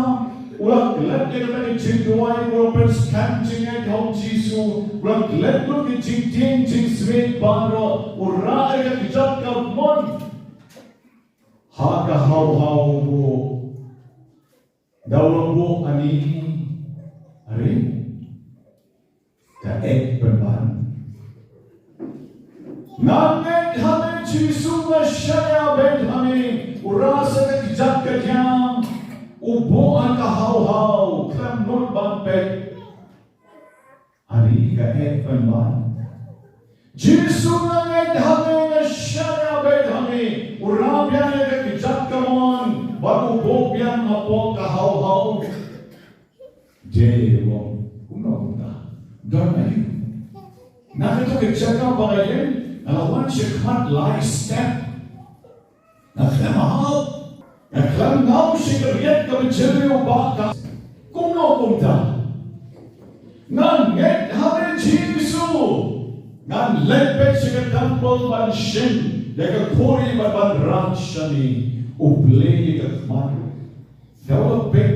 u la klet ïa kata ka jingduwai, u la pynskhem jingngeit ha u Jisu, u la klet lut ka jingtieng jingsmit baroh, u rah ïa ka kjat ka mon ha ka haw haw u buh. Da u la buh ani, are? Ka ïeit pynban. Nga ngeit ha me Jisu, nga shaniah beit ha me. U rah sa ka kjat ka diang, u buh ha ka haw haw, khlem nud ban peit. Ani ka ïeit pynban. Jisu, nga ngeit ha me, nga shaniah beit ha me. U rah biang ïa ka kjat ka mon bad u buh biang hapoh ka haw haw. Dei u ong kumno kumta? Don aïu? Na kato ka jaka ba nga ïeng, nga la wan shakhmat lai step. Nga khlem hap, nga khlem nang sha ka riat kaba jylliew ba ka. Kumno kumta? Nga ngeit ha me Jisu. Ngan leit beit sha ka temple ban shim ïa ka khuri bad ban rah shane. U plie ïa ka khmat. Da u la peit,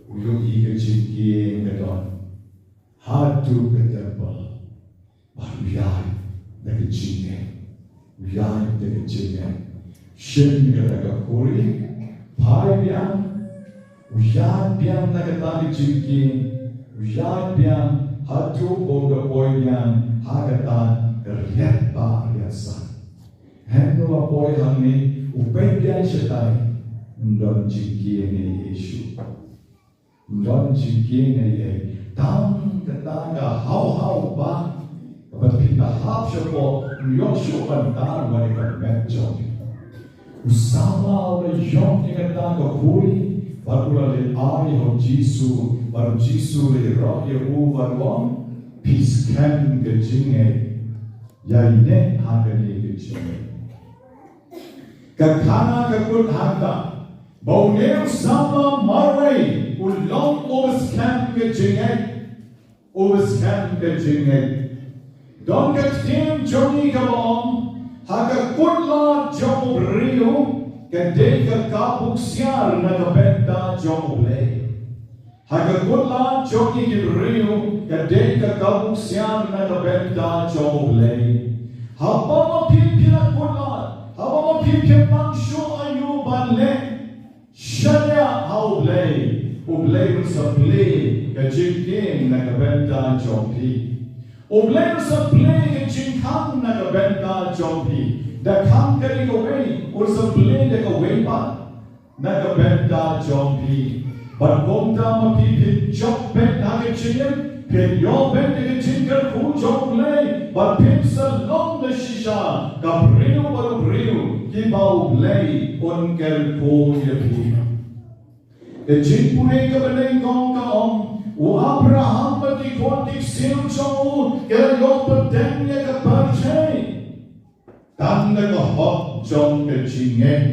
u ïohi ka jingkieng ka don haduh ka temple. Bad u ïaid da ka jingngeit. U ïaid da ka jingngeit. Shim ïa kata ka khuri, phai biang. U ïaid biang na kata ka jingkieng. U ïaid biang haduh ba u da poi biang ha kata ka riat ba riat san. Hynrei u la poi hangne, u peit biang shatai, ym don jingkieng ei ei shuh. Ym don jingkieng ei ei. Tang kata ka haw haw ba kaba phin da hap shapoh, ym ïoh shuh ban tan wan ïa ka met jong phi. U samla u la ïoh ïa kata ka khuri, Bad u la leit ai ha u Jisu, bad u Jisu u la ïaroh ïa u bad u ong, phi skhem ka jingngeit, ïaineh ha kane ka jingngeit. Ka khana ka kut hangta ba une u samla marwei u long uba skhem ka jingngeit. Uba skhem ka jingngeit. Don ka ktien jong ngi kaba ong, ha ka kut lad jong u briew ka dei ka kaba ksiar na ka bynta jong U Blei. Ha ka kut lad jong ngi ki briew ka dei ka kaba ksiar na ka bynta jong U Blei. Haba ma phi phi la kut lad, haba ma phi phi pang shuh aïu ban leh, shaniah ha U Blei, U Blei un sa plie ka jingkieng na ka bynta jong phi. U Blei un sa plie ka jingkhang na ka bynta jong phi. Da khang kane kawei, un sa plie da kawei pat na ka bynta jong phi. Bad kumta ma phi phin jop beit ha ka jingim, phin ïoh beit da ka jingkyrkhu jong U Blei, bad phin sa long da shisha ka briew bad u briew kiba U Blei un kyrkhu ïa phi. Ka jingpule kaba nyngkong ka ong, u Abraham bad ki khun ki ksiew jong u ki la ïoh pateng ïa ka pyrthei tang da ka hok jong ka jingngeit.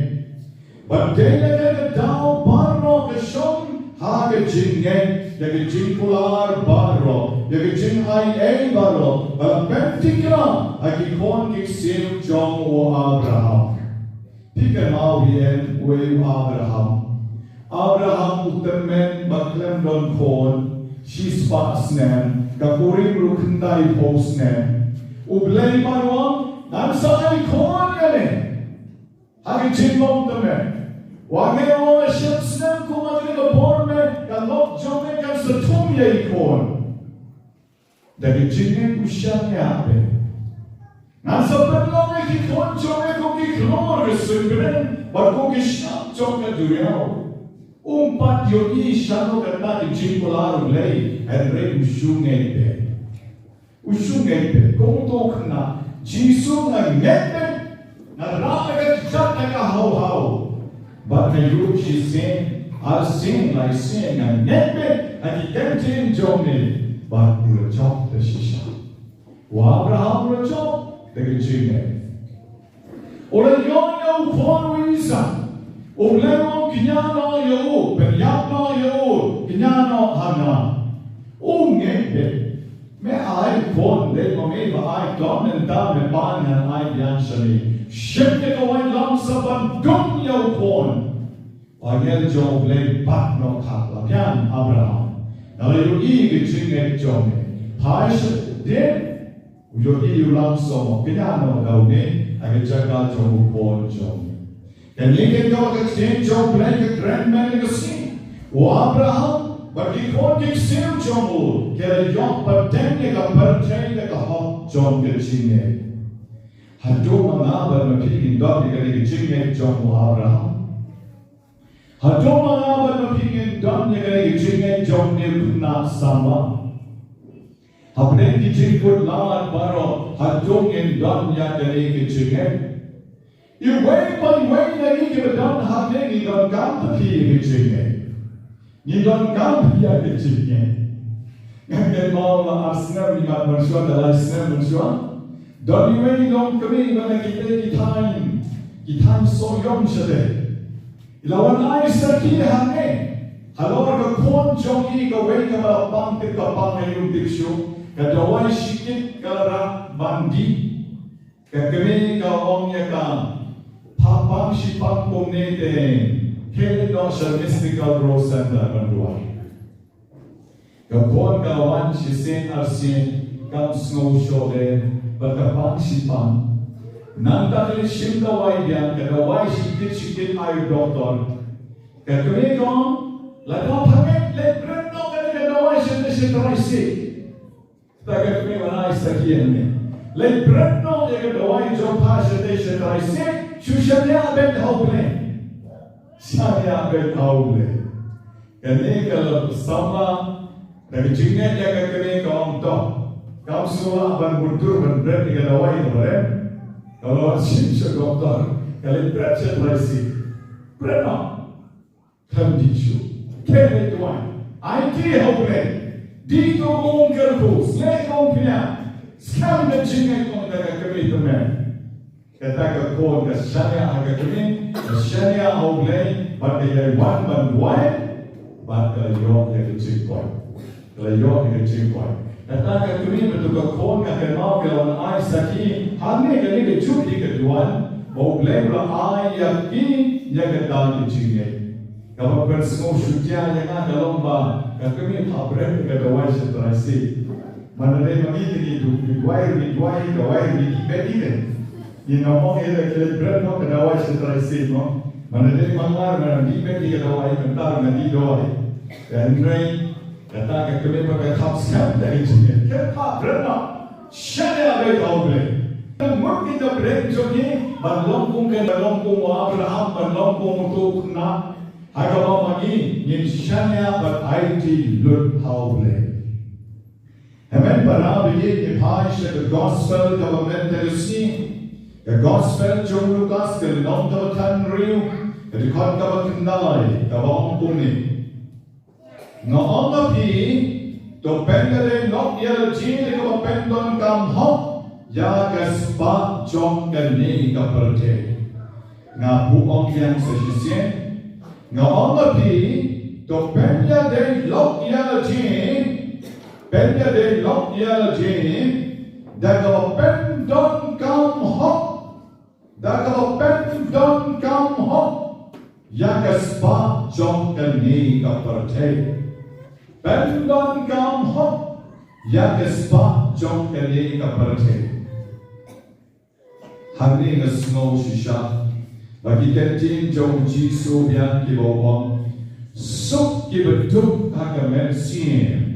Bad dei na kane ka daw baroh ka shong ha ka jingngeit, ïa ka jingkular baroh, ïa ka jingaiei baroh ba la pyntikna ha ki khun ki ksiew jong u Abraham. Phi kynmaw hi em uei u Abraham? Abraham u tymmen ba khlem don khun shispah snem, ka kurim ruh khyndaiphew snem. U Blei u ong, ngan sa ai khun ïa me ha ka jinglong tymmen. Wat ngeit, u ong, shiphew snem kum ma kane ka bor me, ka lok jong me kan sa thung ïa i khun. Da ka jingngeit u shaniah beit. Ngan sa pynlong ïa ki khun jong me kum ki khlur ka suiñbneng bad kum ki shyiap jong ka duriaw. Um pat ïohi shano kata ka jingkular U Blei, hynrei u shu ngeit beit. U shu ngeit beit. Kum uto u khynnah, Jisu, nga ngeit beit. Nga rah ïa ka kjat ha ka haw haw. Bad nga ïuh shisien, arsien, laisien, nga ngeit beit ha ki kyntien jong me. Bad u la jop da shisha. U Abraham u la jop da ka jingngeit. U la ïoh ïa u khun u Isaak. U la ong, kñia noh ïa u, pynïap noh ïa u, kñia noh ha nga. U ngeit beit. Me ai khun, dei ma me ba ai, to mynta me pan ngan ai biang shane. Shim ïa ka waitlam sa ban dung ïa u khun. Angel jong U Blei bat noh khap, la biang Abraham. Nga la ïohi ka jingngeit jong me. Phai shadien, u ïohi u lam song, kñia noh da une ha ka jaka jong u khun jong me. Kane ka dei ka ktien jong U Blei ka kren mynne ka sngi. U Abraham bad ki khun ki ksiew jong u ki la ïoh pateng ïa ka pyrthei da ka hok jong ka jingngeit. Haduh ma nga bad ma phi ngin don ïa kane ka jingngeit jong u Abraham? Haduh ma nga bad ma phi ngin don ïa kane ka jingngeit jong une u khynnah samla? Hapdeng ki jingkut lad baroh, haduh ngin don ïa kane ka jingngeit? Iwei pa iwei na ngi kiba don hangne ngi donkam bha ïa ka jingngeit. Ngi donkam bha ïa ka jingngeit. Nga kynmaw la ar snem, ngi mat mynshuwa, da lai snem mynshuwa, don iwei i longkmie ba na kitei ki thaiñ, ki thaiñ Sohiong shatei. I la wan ai sakhi hangne halor ka khun jong i kawei kaba la pang tip ka pang ha ïing tip shuh, ka dawai shikit ka la rah ban dih. Ka kmie ka ong ïa ka, pha pang shi pang kumne te, khie leit noh sha Mystical Growth Center ban duwai. Ka khun ka la wan shisien arsien, kam sngew shuh de, bad ka pang shi pang. Nangta ka leit shim dawai biang, ka dawai shikit shikit ai u doktor. Ka kmie ka ong, lada pha ngeit, leit bret noh kane ka dawai shatei sha trai siej. Kata ka kmie ban ai sakhi ïa me. Leit bret noh ïa ka dawai jong pha shatei sha trai siej, shu shaniah beit ha U Blei. Shaniah beit ha U Blei. Kane ka samla da ka jingngeit ïa ka kmie ka ong to. Kam sngewlah ban mutdur ban bret ïa ka dawai, to bret. Ka la wan shim sha doktor, ka leit bret sha trai siej. Bret noh. Khlem dih shuh. Pynleit duwai. Aiti ha U Blei. Dih to ko ong kyrkhu, sleh ko ong pynïaid. Skhem ka jingngeit ong da ka kmie tymmen. Kata ka khun ka shaniah ha ka kmie, ka shaniah ha U Blei, bad ka ïai wan ban duwai, bad ka la ïoh ïa ka jingkoit. Ka la ïoh ïa ka jingkoit. Kata ka kmie bad to ka khun ka kynmaw ka la wan ai sakhi, hangne kane ka juh hi ka duwan, ba U Blei u la ai ïa ki, ïa kata ka jingngeit. Kaba pynsngew shuh ïa nga ka long ba ka kmie ka bret ka dawai sha Trai Sing. Mana dei ma ngi te ngi du-, ngi duwai, ngi duwai, duwai, ngi dih beit ïa ka. Ngi ong ïa ka klet bret mo ka dawai sha Trai Sing mo. Mana dei ma nga, mana dih beit ïa ka dawai, mynta nga dih dawai. Hynrei kata ka kmie ba ka khap skhem da ka jingngeit. Ka khap bret mo. Shaniah beit ha U Blei. Ka mut kita bret jong ngi ban long kum ka, ban long kum u Abraham, ban long kum uto u khynnah. Ha kaba ma ngi ngin shaniah bad aiti lut ha U Blei. Hynmen para ba ïeit, ngi phai sha ka gospel kaba mynta ka sngi. Ka gospel jong u Lukas ka lynnong kaba khathynriew, ka dkhot kaba khyndai, kaba ong kumne. Nga ong ha phi, to pynïadei lok ïa la jong ngi, kaba pyndonkam hok ïa ka spah jong kane ka pyrthei. Nga buh ong biang sa shisien. Nga ong ha phi, to pynïadei lok ïa la jong ngi, pynïadei lok ïa la jong ngi, da kaba pyndonkam hok, da kaba pyndonkam hok ïa ka spah jong kane ka pyrthei. Pyndonkam hok ïa ka spah jong kane ka pyrthei. Hangne nga sngew shisha ba ki ktien jong u Jisu biang kiba ong, suk kiba duk ha ka mynsiem.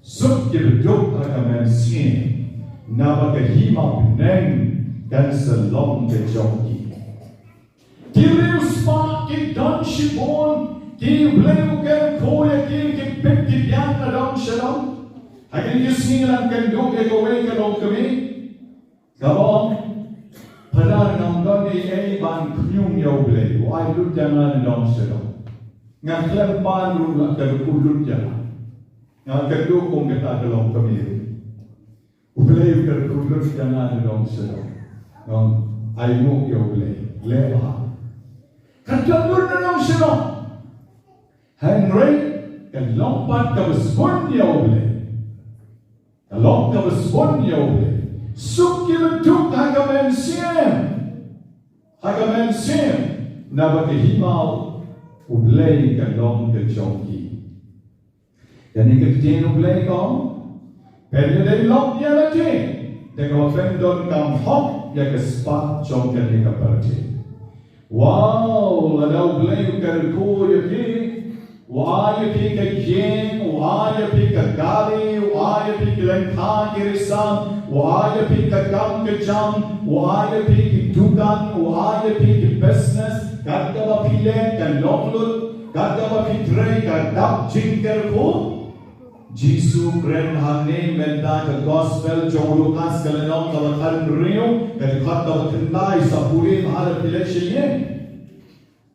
Suk kiba duk ha ka mynsiem. Naba ka hima bneng kan sa long ka jong ki. Ki riewspah ki don shibun, ki Blei u kyrkhu ïa ki, ki peit ki biang na dong sha dong. Ha kine ki sngi ngi la kynduh ïa kawei ka longkmie. Ka ong, Phadar, ngam don ei ei ban khñium ïa U Blei, u ai lut ïa nga na dong sha dong. Nga khlem pan ruh la kyrkhu lut ïa nga. Nga kyrkhu kum kata ka longkmie. U Blei u kyrkhu lut ïa nga na dong sha dong. Nga ong, ai nguh ïa U Blei. Leh bha. Ka don lut na dong sha dong. Hynrei ka long pat kaba sbun ïa U Blei. Ka long kaba sbun ïa U Blei. Suk kiba duk ha ka mynsiem. Ha ka mynsiem. Naba ka hima U Blei ka long ka jong ki. Kane ka ktien U Blei ka ong, pynïadei lok ïa la jong ngi, da kaba pyndonkam hok ïa ka spah jong kane ka pyrthei. Wow, lada U Blei u kyrkhu ïa phi, u ai ïa phi ka ïing, u ai ïa phi ka kali, u ai ïa phi ki lyngkha ki risam, u ai ïa phi ka kam ka jam, u ai ïa phi ki dukan, u ai ïa phi ki business, kat kaba phi leh kan long lut, kat kaba phi trei ka dap jingkyrkhu. Jisu kren hangne mynta ka gospel jong u Lukas ka lynnong kaba khathynriew, ka dkhot kaba khyndai, sa pule bha lada phi leit sha ïing.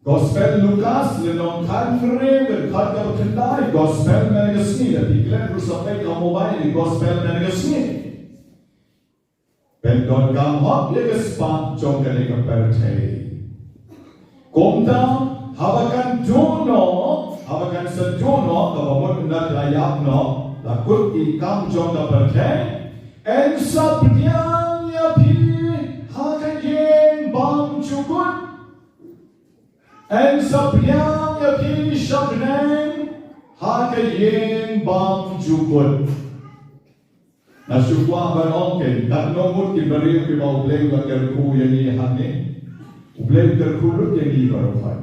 Gospel Lukas lynnong khathynriew, ka dkhot kaba khyndai, gospel mynta ka sngi, lada phi klet ruh sa peit ha mobile, gospel mynta ka sngi. Pyndonkam hok ïa ka spah jong kane ka pyrthei. Kumta, haba kan duh noh, haba kan sa duh noh, kaba mut ynda la ïap noh, la kut ki kam jong ka pyrthei, yn sa pdiang ïa phi ha ka ïing bymjukut. Yn sa pdiang ïa phi sha bneng ha ka ïing bymjukut. Nga shu kwah ban ong, kane ka mut ki briew kiba U Blei u la kyrkhu ïa ngi hangne. U Blei u kyrkhu lut ïa ngi baroh.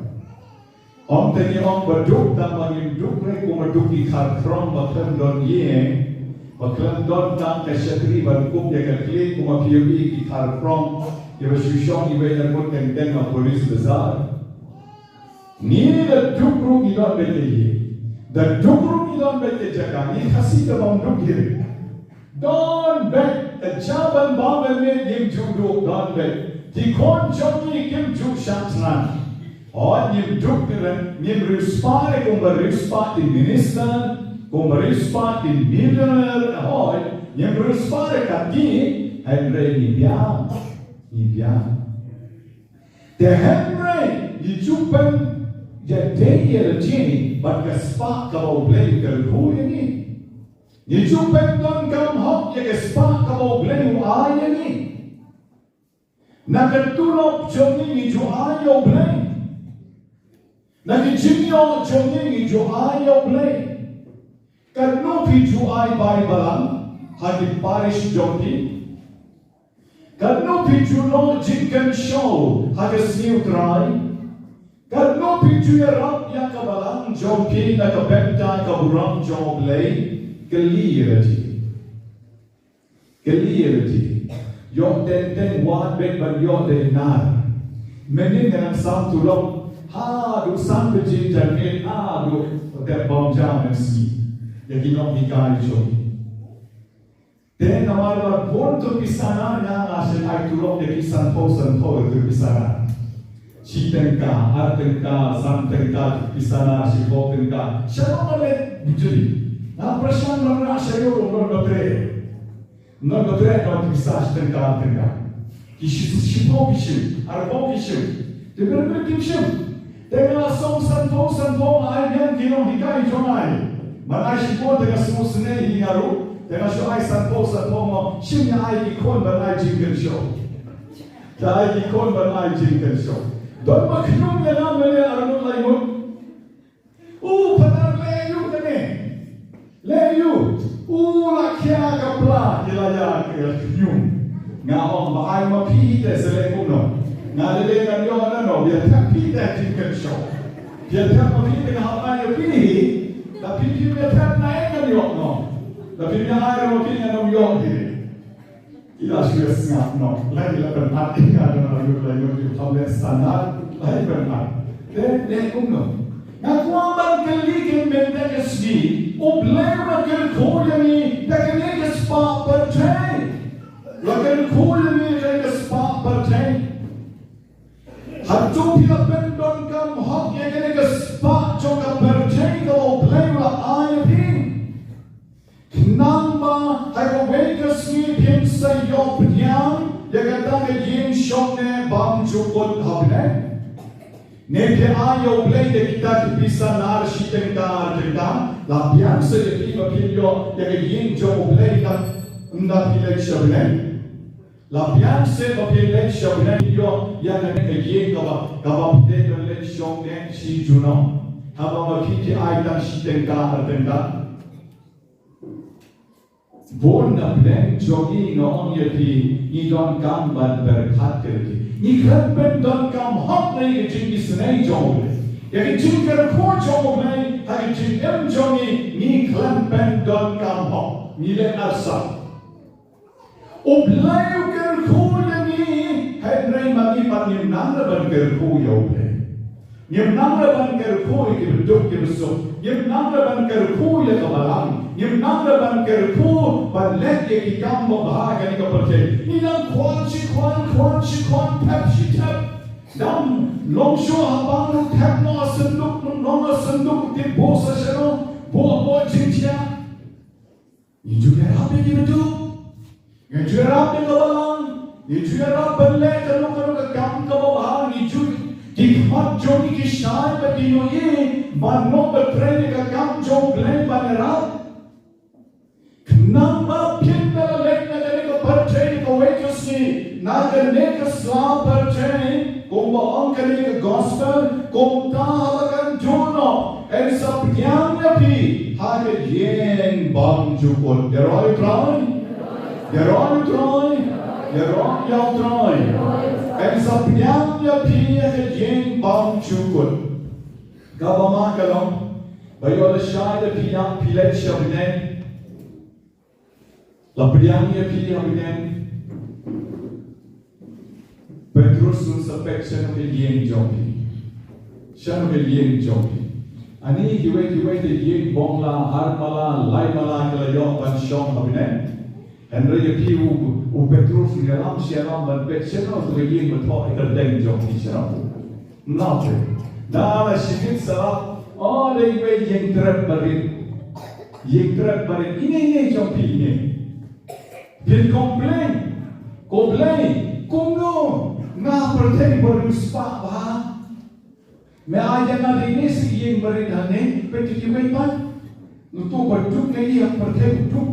Ym tang ngi ong ba duk, tang ba ngim duk, re kumba duk ki khar khrong ba khlem don ïing, ba khlem don tang ka shatri ban kup ïa ka khlieh, kumba phi ïohi ki khar khrong kiba shu shong iwei na kut teng teng ha Police Bazar. Ngi da duk ruh ngi don beit ka ïing. Da duk ruh ngi don beit ka jaka. Ngi Khasi da bym duk hi. Don beit ka jaka ban bam ban leit, ngim ju duk, don beit. Ki khun jong ngi kim ju shah thngan. Hooid, ngim duk te ren, ngim riewspah te kumba riewspah ki minister, kumba riewspah ki millionaire, hooid, ngim riewspah te kat ki, hynrei ngi biang, ngi biang. Te hynrei ngi ju pynïadei ïa lade bad ka spah kaba U Blei u kyrkhu ïa ngi. Ngi ju pyndonkam hok ïa ka spah kaba U Blei u ai ïa ngi. Na ka tulop jong ngi ngi ju ai ïa U Blei. Na ka jingïoh jong ngi ngi ju ai ïa U Blei. Katno phi ju ai bai balang ha ki parish jong phi? Katno phi ju noh jingkynshew ha ka sngi U Trai? Katno phi ju ïarap ïa ka balang jong phi na ka bynta ka burom jong U Blei? Kylli ïa lade. Kylli ïa lade. Ïoh teng teng wad beit ban ïoh da i nar. Mynnin nga nang sam tulop haduh san baje janmiet haduh tep bam ja mynsngi. Ïa ki nonghikai jong ngi. Te namar ba bun tu pisa nar nga nga shu ai tulop ïa ki sanphew sanphew tu pisa nar. Shi tyngka, ar tyngka, san tyngka tu pisa nar, shiphew tyngka. Sha ba ma leh bujli. Nga pyrshang ba nga sha ïoh ruh nod ba treh. Nod ba treh nod tu pisa shi tyngka, ar tyngka. Ki shi, shiphew ki shim, arphew ki shim. Te bun bun kim shim. Te nga la song sanphew sanphew nga ai biang ki nonghikai jong nga. Ban ai shiphew te nga sngewsynei hi nga ruh. Te nga shu ai sanphew sanphew mo shim ïa ai ki khun ban ai jingkynshew. Te ai ki khun ban ai jingkynshew. Don ba khñium ïa nga mynne arngut laingut. U Phadar leh aïu kane? Leh aïu? U la khia ka pla ki la ïa ka khñium. Nga ong ba ai ma phi te sa leh kumno. Nga leh leh ngan ïoh na no, ïa thep phi te jingkynshew. Ïa thep ma phi te nga hap ai ïa phi hi. Da phi phi ïa thep na ei ngan ïoh no. Da phi ïa ai ma phi ngan ym ïoh hi. Ïa shu ïa sngap noh. Lai la pynat ïa nga na ïa la ïa ïa kham leh standard. Lai pynat. Te leh kumno. Nga kwah ban kylli kin mynta ka sngi. U Blei u la kyrkhu ïa ngi da kane ka spah pyrthei. La kyrkhu ïa ngi da kane ka spah pyrthei. Hato phi la pyndonkam hok ïa kane ka spah jong ka pyrthei kaba U Blei u la ai ïa phi? Khnang ba ha kawei ka sngi phin sa ïoh pdiang ïa kata ka ïing shongneh bymjukut ha bneng. Ne phi ai ïa U Blei da kita ki pisa nar shi tyngka ar tyngka, la biang seh ïa phi ba phin ïoh ïa ka ïing jong U Blei ynda phi leit sha bneng. La biang seh ba phin leit sha bneng, phin ïoh ïa kane ka ïing kaba, kaba phi dei ban leit shongneh shi junom. Haba ma phi phi ai tang shi tyngka ar tyngka. Bun na pdeng jong ngi nga ong ïa phi, ngi donkam ban pyrkhat kyrkieh. Ngi khlem pyndonkam hok ïa ka jingisynei jong U Blei. Ïa ka jingkyrkhu jong U Blei ha ka jingim jong ngi, ngi khlem pyndonkam hok. Ngi leh arsap. U Blei u kyrkhu ïa ngi, hynrei ma ngi pat ngim nang ban kyrkhu ïa U Blei. Ngim nang ruh ban kyrkhu ïa kiba duk kiba suk. Ngim nang ruh ban kyrkhu ïa ka balang. Ngim nang ruh ban kyrkhu ban leh ïa ki kam babha ha kane ka pyrthei. Ngi nang khwan shi khwan, khwan shi khwan, thep shi thep. Dang long shuh ha bang ruh thep noh ha synduk, long ha synduk, tip buh sa shano, buh buh jingthiah. Ngi ju ïarap ïa kiba duk. Ngi ju ïarap ïa ka balang. Ngi ju ïarap ban leh kano kano ka kam kaba bha. Ngi ju, ki khmat jong ngi ki shai bad ki ïohi ban long ban trei ïa ka kam jong U Blei ban ïarap. Khnang ba phin da la leit na kane ka pyrthei kawei ka sngi, na kane ka sla pyrthei, kumba ong kane ka gospel, kumta haba kan jur noh, yn sa pdiang ïa phi ha ka ïing bymjukut. Ïaroh ïa U Trai. Ïaroh ïa U Trai. Ïaroh ïa U Trai. Yn sa pdiang ïa phi ha ka ïing bymjukut. Kaba ma ka long ba ïoh lashai da phi ïa phi leit sha bneng. La pdiang ïa phi ha bneng. Petrus un sa peit shano ka ïing jong phi. Shano ka ïing jong phi. Ani kiwei kiwei te ïing bong la, ar mala, lai mala ki la ïoh ban shong ha bneng. Hynrei ïa phi u, u Petrus u ïalam shi ïalam ban peit shano ka ïing ba thoh ha kyrteng jong phi shano. Nau te. Da la shibit sa la. O, dei wei ïing trep barit. Ïing trep barit. Ine, ine jong phi ine. Phin complain. Complain. Kumno nga pyrthei ba riewspah bha. Me ai ïa nga dei ne shi ïing barit hangne, peit ki kiwei pat. Ngi to ba duk ne ïa pyrthei duk.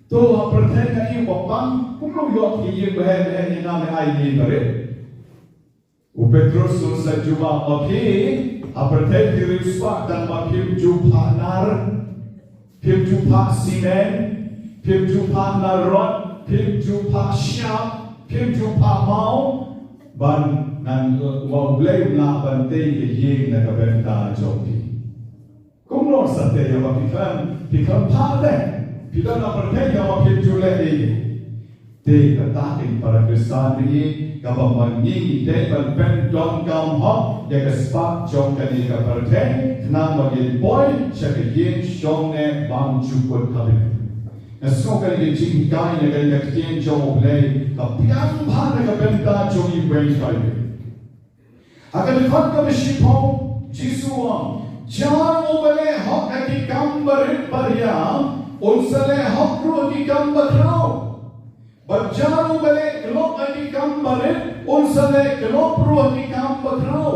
To ha pyrthei ne ïa ba pang, kumno ïoh ki ïing ba heh ba heh ïa nga me ai ïing barit. U Petrus un sa jubab ba phi, ha pyrthei phi riewspah tang ba phim ju phah nar. Phim ju phah simen, phim ju phah nar rot, phim ju phah shyiap, phim ju phah maw, ban ngan, wa U Blei u lah ban tei ka ïing na ka bynta jong phi. Kumno sa tei ïa ba phi khlem, phi khlem phah te, phi don na pyrthei ïa ba phim ju leh ei. Te kata kin para Khristan ri, kaba ma ngi ngi dei ban pyndonkam hok ïa ka spah jong kane ka pyrthei, khnang ba ngin poi sha ka ïing shong ne bymjukut ha bneng. Nga sngew kane ka jinghikai ne kane ka ktien jong U Blei ka biang bha na ka bynta jong ngi iwei pa iwei. Ha ka dkhot kaba shiphew, Jisu u ong, jar uba leh hok ha ki kam barit baria, un sa leh hok ruh ha ki kam bakhraw. Bad jar uba leh khlop ha ki kam barit, un sa leh khlop ruh ha ki kam bakhraw.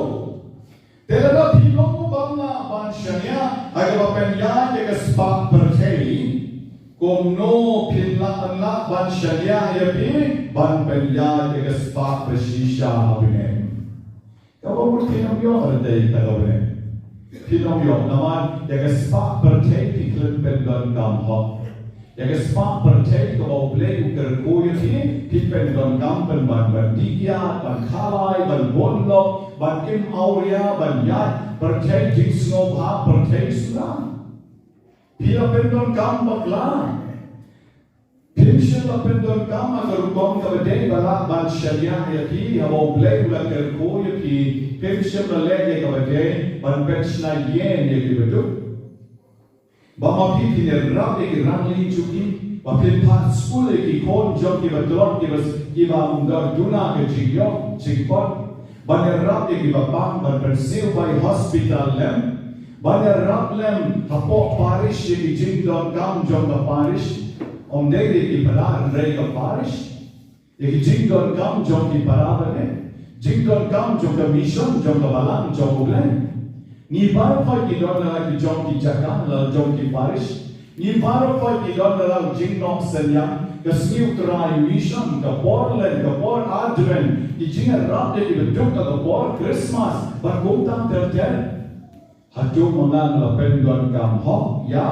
Te lada phi long u bym lah ban shaniah ha kaba pynïaid ïa ka spah pyrthei, kumno phin lah ban lah ban shaniah ïa phi ban pynïaid ïa ka spah ba shisha ha bneng. Kaba mut phin ym ïoh ruh dei kata kaba ne. Phin ym ïoh namar ïa ka spah pyrthei phi khlem pyndonkam hok. Ïa ka spah pyrthei kaba U Blei u kyrkhu ïa phi, phi pyndonkam pynban ban dih ïa, ban khalai, ban bun lok, ban im awria, ban ïaid pyrthei jingsngewbha pyrthei suda. Phi la pyndonkam bakla. Phim shym la pyndonkam ha ka rukom kaba dei ba lah ban shaniah ïa phi, haba U Blei u la kyrkhu ïa phi, phim shym la leh ïa kaba dei ban pynshna ïing ïa kiba duk. Ba ma phi phin ïarap ïa ki rangli jong ki, ba phin phah skul ïa ki khun jong ki ba tlot, ki ba, ki ba ym don duna ka jingïoh jingpot. Ban ïarap ïa kiba pang, ban pynsiew bai hospital lem. Ban ïarap lem hapoh parish ïa ki jingdonkam jong ka parish. Ym dei ïa ki para, hynrei ka parish. Ïa ki jingdonkam jong ki para bad ne jingdonkam jong ka mission, jong ka balang jong U Blei. Ngi baroh ki don la ki jong ki jaka, la jong ki parish. Ngi baroh ki don la jingnoh synñiang, ka sngi U Trai, mission, ka por Lent, ka por Advent, ki jingïarap ïa kiba duk, ka por Christmas, bad kumta ter ter. Hato ma nga nga la pyndonkam hok ïa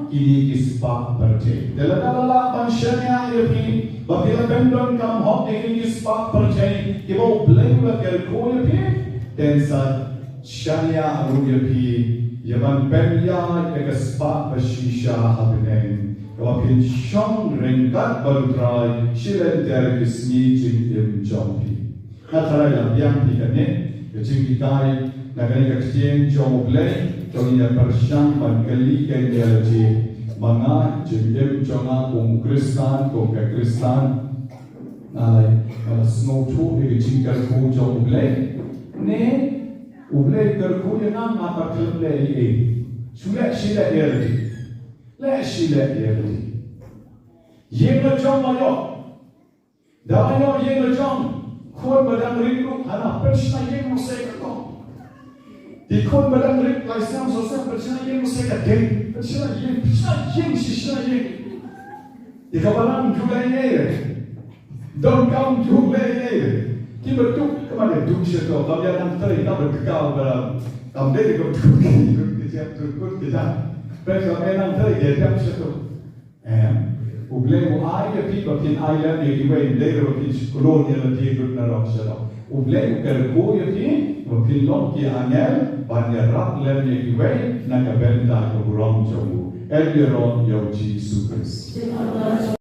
kine ki spah pyrthei? Te lada la lah ban shaniah ïa phi ba phi la pyndonkam hok ïa kine ki spah pyrthei kiba U Blei u la kyrkhu ïa phi, te sa shaniah ruh ïa phi ïa ban pynïaid ïa ka spah ba shisha ha bneng, kaba phin shong ryngkat bad U Trai shi lynter ki sngi jingim jong phi. Nga tharai la biang phi kane ka jinghikai na kane ka ktien jong U Blei, to ngin ïa pyrshang ban kylli kein ïa lade. Ma nga, jingim jong nga kum u Khristan, kum ka Khristan, nga la, nga la sngewthuh ïa ka jingkyrkhu jong U Blei? Ne U Blei u kyrkhu ïa nga, nga pat khlem leh ei ei? Shu leh shi leh ïa lade. Leh shi leh ïa lade. Ïing la jong la ïoh. Da la ïoh ïing la jong, khun ba dang rit ruh hana pynshna ïing ruh sa katkum. Te khun ba dang rit lai snem saw snem pynshna ïing ruh sa katkum. Pynshna ïing, pynshna ïing, shi shna ïing. Te ka balang ju leh ei ei. Donkam ju leh ei ei. Kiba duk, ka mane duk sha to, kam ïa nang trei, kaba duk ka ba. Kam dei ka duk ki duk ki jam, duk ki jam. Pynshna ïa nang trei, ïa jam sha to. Em, U Blei u ai ïa phi ba phin ai lem ïa kiwei, ym dei ruh ba phin shu khlun ïa lade lut narok sha narok. U Blei u kyrkhu ïa phi ba phin long ki angel ban ïarap lem ïa kiwei na ka bynta ka burom jong u. Em, ïaroh ïa U Jisu Khrist.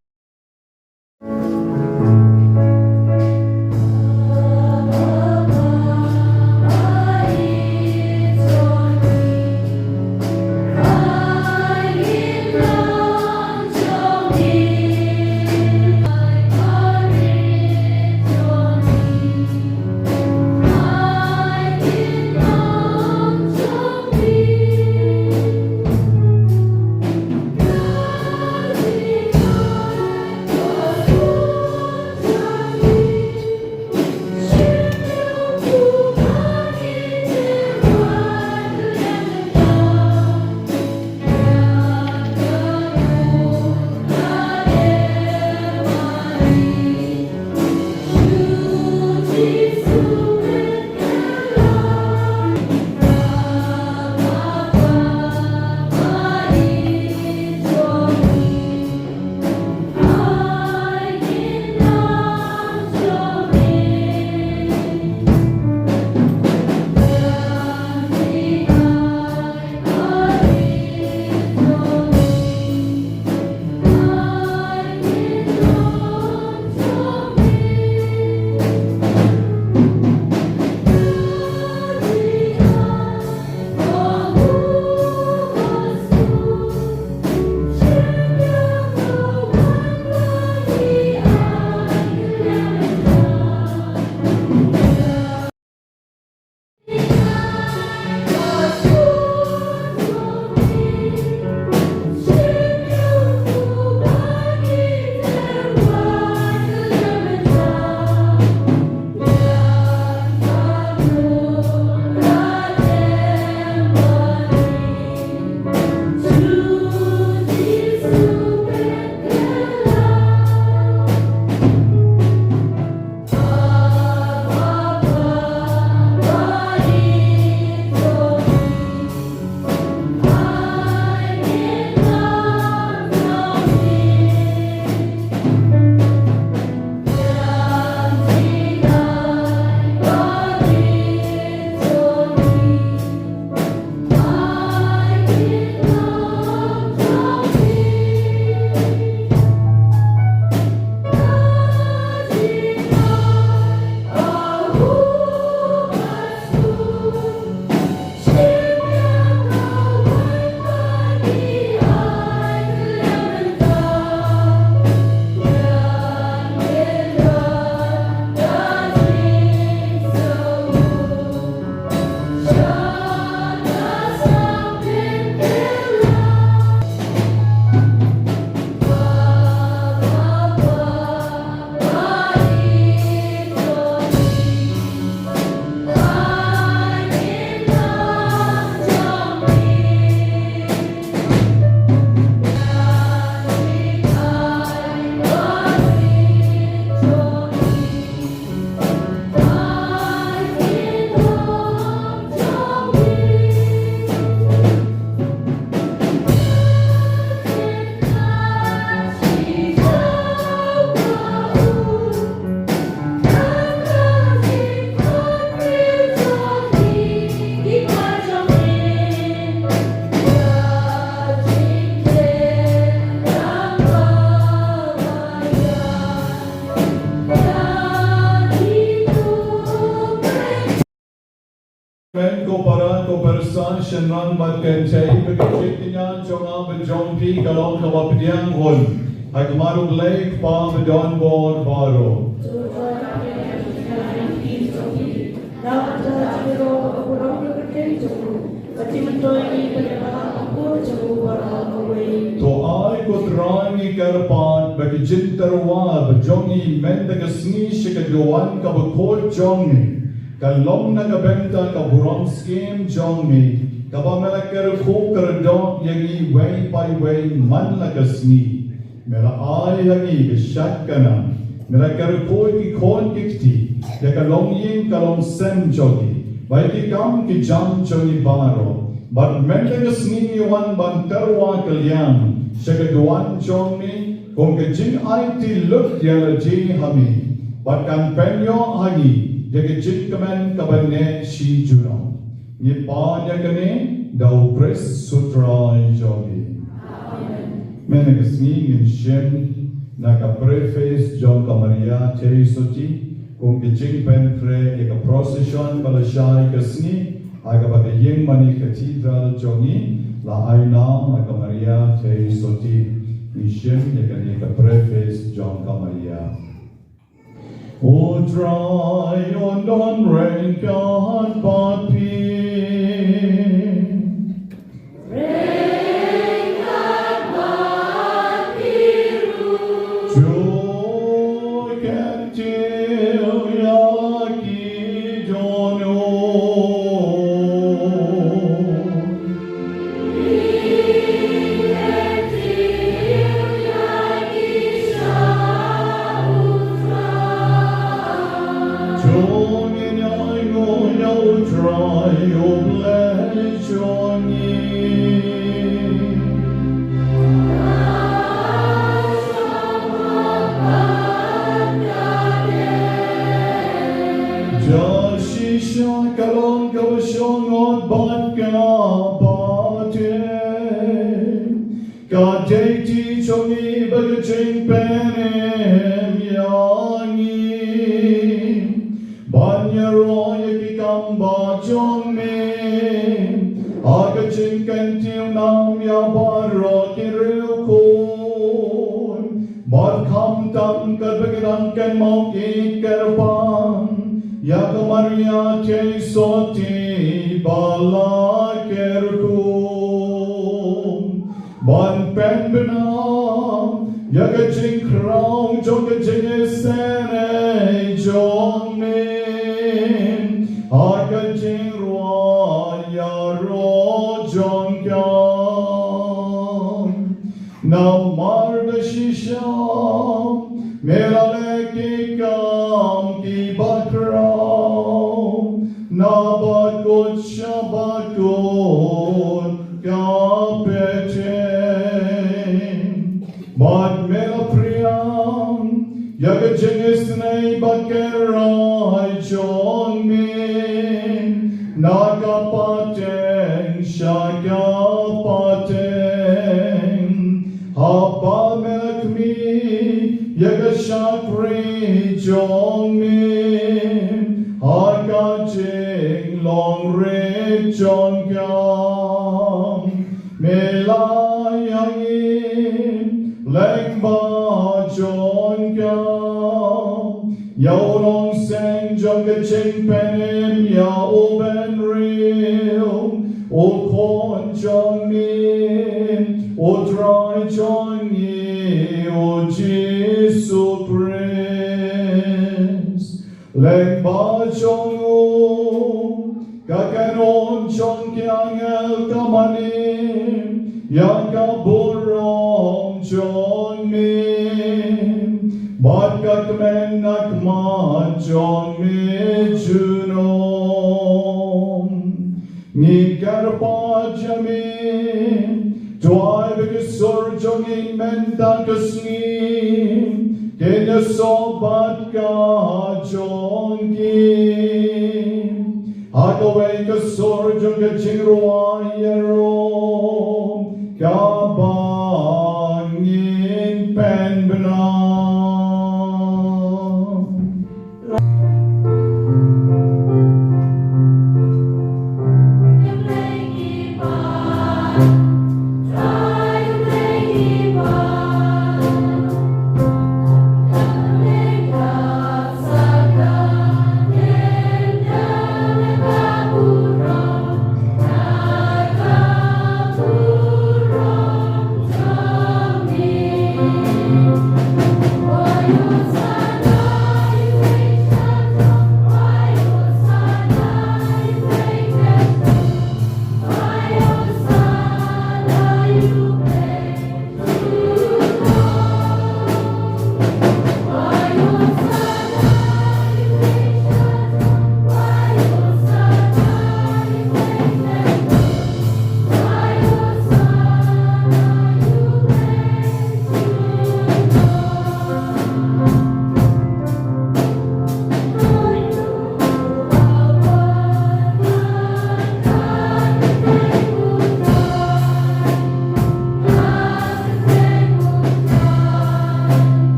Shynrang bad kynthei, ba ka jingkñia jong nga bad jong phi ka long kaba pdiang hun ha khmat U Blei Kpa badonbor baroh. To ai ko Trai ngi kyrpad ba ka jingtyrwa ba jong ngi mynta ka sngi sha ka duwan kaba khuid jong ngi ka long na ka bynta ka burom skhem jong me, kaba me la kyrkhu kyrdoh ïa ngi wei pa wei man la ka sngi. Me la ai ha ngi ka shad ka nam. Me la kyrkhu ïa ki khun ki kti ïa ka longïing ka longsem jong ngi, bad ïa ki kam ki jam jong ngi baroh. Bad mynta ka sngi ngi wan ban tyrwa kylliang sha ka duwan jong me kum ka jingaiti lut ïalade ha me, bad kan pynïoh ha ngi ïa ka jingkmen kaba neh shi junom. Ngi pan ïa kane da U Khrist U Trai jong ngi. Mynta ka sngi ngin shim na ka preface jong ka Maria Theisotti kum ka jingpynpra ïa ka procession ba la shai ka sngi ha kaba ka ïing mane cathedral jong ngi la ai nam na ka Maria Theisotti. Ngin shim ïa kane ka preface jong ka Maria. U Trai un don ryngkat bad phi. Ryngkat bad phi ruh. To kyntiew ïa la ki dohnud. Shisha ka long kaba shong bad kaba teng. Ka dei ti jong ngi bad ka jingpynim ïa ngi ban ïaroh ïa ki kam ba jong me ha ka jingkyntiew nam ïa baroh ki riewkhuid. Bad khamtam katba ki dang kynmaw ki kyrpang ïa ka Maria Theisotti ba la kyrkhu ban pynbna ïa ka jingkhraw jong ka jingisynei jong me ha ka jingrwai ïaroh jong ka. Namar da shisha me la leh ki kam kiba khraw, na ba kut sha ba kut ka pateng. Bad me la phriang ïa ka jingisynei ba kyrhai jong me na ka pateng sha ka pateng. Haba me la khmih ïa ka shakri jong me ha ka jinglong rit jong ka, me la ïa ngi lyngba jong ka. Ïa u nongseng jong ka jingpynim ïa u bynriew, u Khun jong me, u Trai jong ngi, u Jisu Khrist. Lyngba jong u, ka kynhun jong ki angel ka mane ïa ka burom jong me, bad ka kmen na khmat jong me junom. Ngi kyrpad ïa me, to ai ba ki sur jong ngi mynta ka sngi kin ïasoh bad ka jong ki ha kawei ka sur jong ka jingrwai ïaroh kaba ngin pynbna.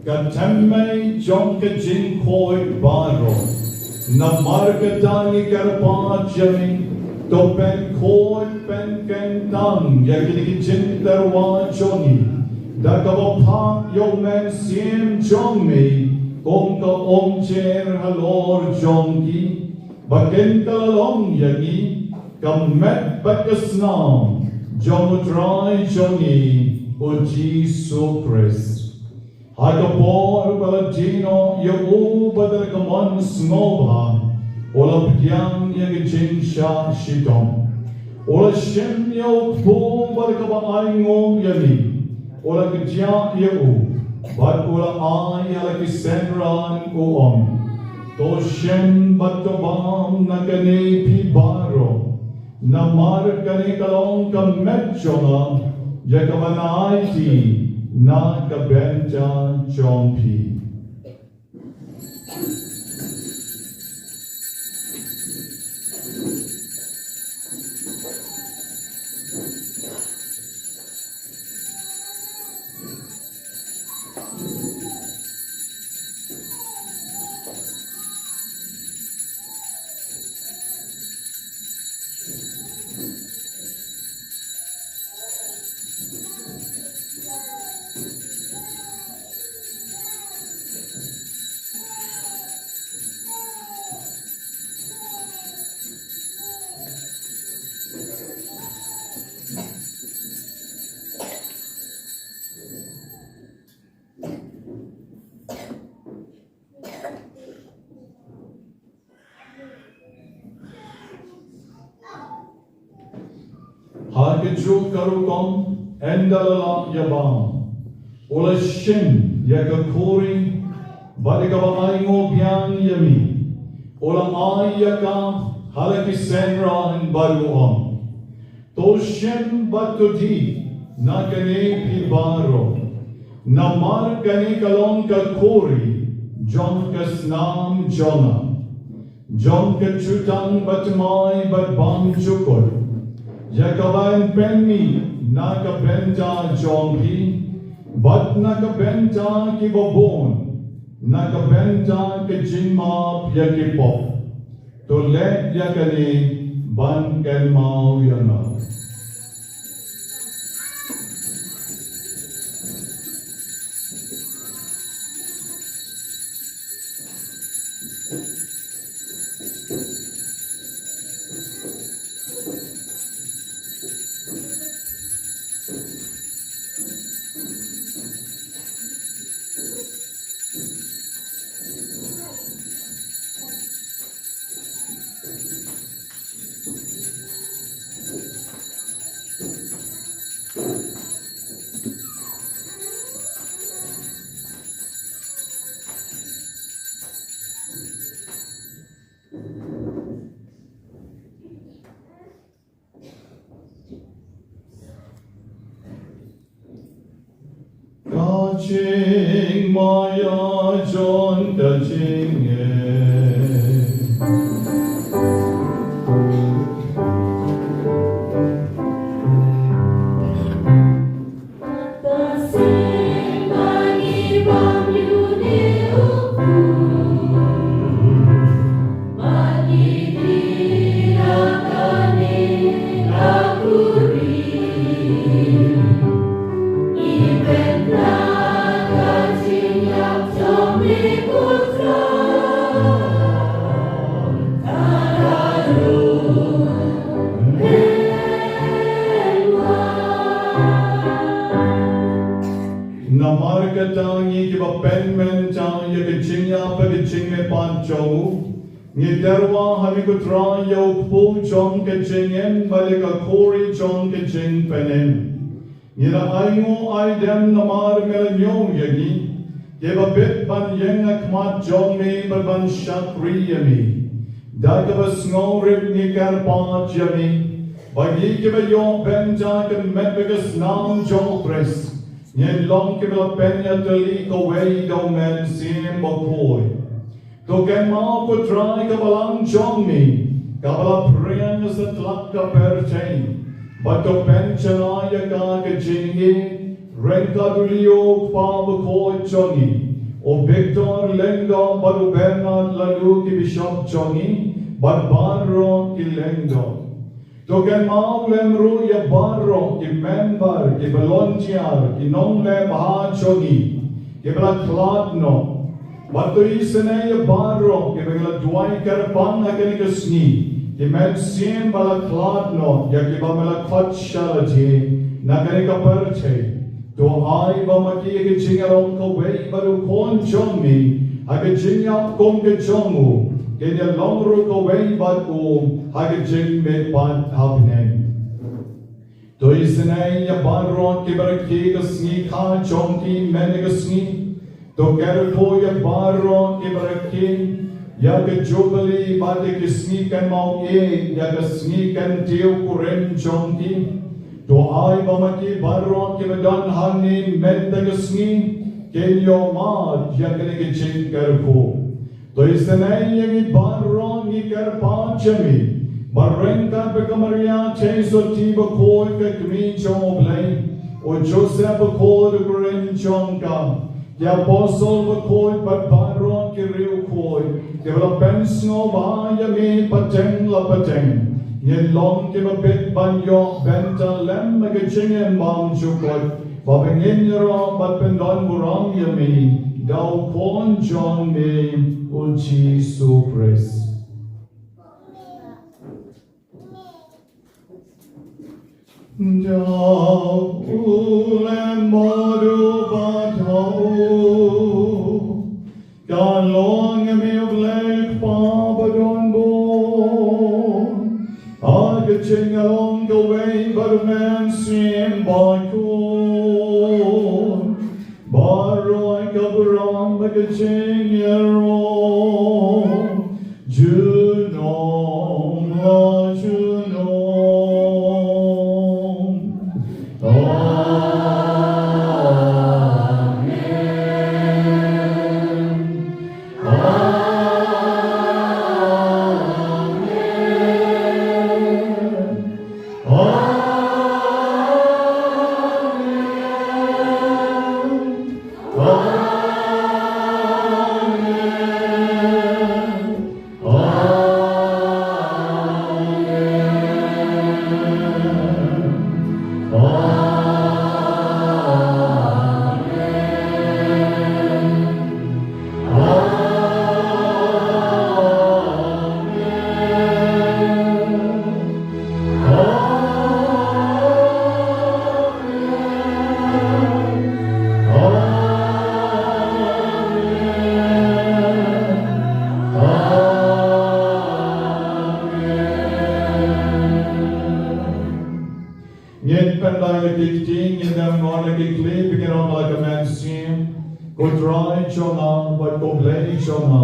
Ka thymmei jong ka jingkhuid baroh. Namar kata ngi kyrpad ïa me, to pynkhuid pynkyntang ïa kine ki jingtyrwa jong ngi da kaba phah ïa u Mynsiem jong me kum ka umjer halor jong ki, ba kin kylla long ïa ngi ka met bad ka snam jong U Trai jong ngi U Jisu Khrist. Ha ka por ba la die noh ïa u bad da ka mon sngewbha, u la pdiang ïa ka jingshah shitom, u la shim ïa u kpu bad da kaba ainguh ïa ngi, u la kdiah ïa u bad u la ai ha la ki synran, u ong: To shim bad to bam na kane phi baroh, namar kane ka long ka met jong nga, ïa kaba ngan aiti na ka bynta jong phi. Ha kajuh ka rukom, ynda la lah ïa bam, u la shim ïa ka khuri, bad ïa kaba ainguh biang ïa me, u la ai ïa ka ha la ki synran bad u ong: To shim bad to dih na kane phi baroh, namar kane ka long ka khuri jong ka snam jong nga, jong ka jutang bathymmai bad bymjukut, ïa kaba yn pynmih na ka bynta jong phi bad na ka bynta kiba bun, na ka bynta ka jingmap ïa ki pop. To leh ïa kane ban kynmaw ïa nga. Ka jingmaïa jong ka jingeh. Namar kata ngi kiba pynmynta ïa ka jingïap bad ka jingmihpat jong u, ngi tyrwa ha me ko Trai ïa u kpu jong ka jingim bad ïa ka khuri jong ka jingpynim. Ngi la ainguh aidem namar me la ñiew ïa ngi, kiba bit ban ïeng ha khmat jong me bad ban shakri ïa me. Da kaba sngewrit ngi kyrpad ïa me, ba ngi kiba ïoh bynta ka met bad ka snam jong u Khrist, ngin long kiba la pynïatylli kawei da u Mynsiem Bakhuid. To kynmaw ko Trai ka balang jong me, kaba la phriang satlak ka pyrthei, bad to pynshna ïa ka ka jingïeit ryngkat u Leo u Kpa Bakhuid jong ngi, U Victor Lyngdoh bad u Bernard Laloo ki bishop jong ngi, bad baroh ki lyngdoh. To kynmaw lem ruh ïa baroh ki member, ki volunteer, ki nongleh bha jong ngi, kiba la khlad noh. Bad to isynei ïa baroh kiba ngi la duwai kyrpang ha kane ka sngi, ki mynsiem ba la khlad noh, ïa kiba me la khot sha lade na kane ka pyrthei. To ai ba ma ki ïa ka jingïalong kawei bad u khun jong me ha ka jingïap kum ka jong u, kin ïalong ruh kawei bad u ha ka jingmihpat ha bneng. To isynei ïa baroh kiba rakhe ka sngi kha jong ki mynne ka sngi. To kyrkhu ïa baroh kiba rakhe ïa ka jubili bad ïa ki sngi kynmaw ïa ka sngi kyntiew kurim jong ki. To ai ba ma ki baroh kiba don hangne mynta ka sngi kin ïoh mad ïa kane ka jingkyrkhu. To isynei ïa ngi baroh, ngi kyrpad ïa me ba ryngkat bad ka Maria Theisotti bakhuid ka kmie jong U Blei, u Joseph bakhuid u kurim jong ka, ki apostol bakhuid bad baroh ki riewkhuid kiba la pynsngewbha ïa me pateng la pateng, ngin long kiba bit ban ïoh bynta lem ha ka jingim bymjukut, ba ngin ïaroh bad pyndonburom ïa me da u khun jong me u Jisu Khrist. Da u lem bad u bad ha u, ka long ïa me U Blei Kpa badon bun, ha ka jingïalong kawei bad u Mynsiem Bakhuid, baroh ka burom bad ka jingïaroh junom la junom. Amen. Amen. Amen. Amen. Amen. Amen. Ngin pyndait ïa ki kti, ngin ïa ngon ïa ki khlieh, ngin ong la ka mynsiem: Ko Trai jong nga bad ko Blei jong nga,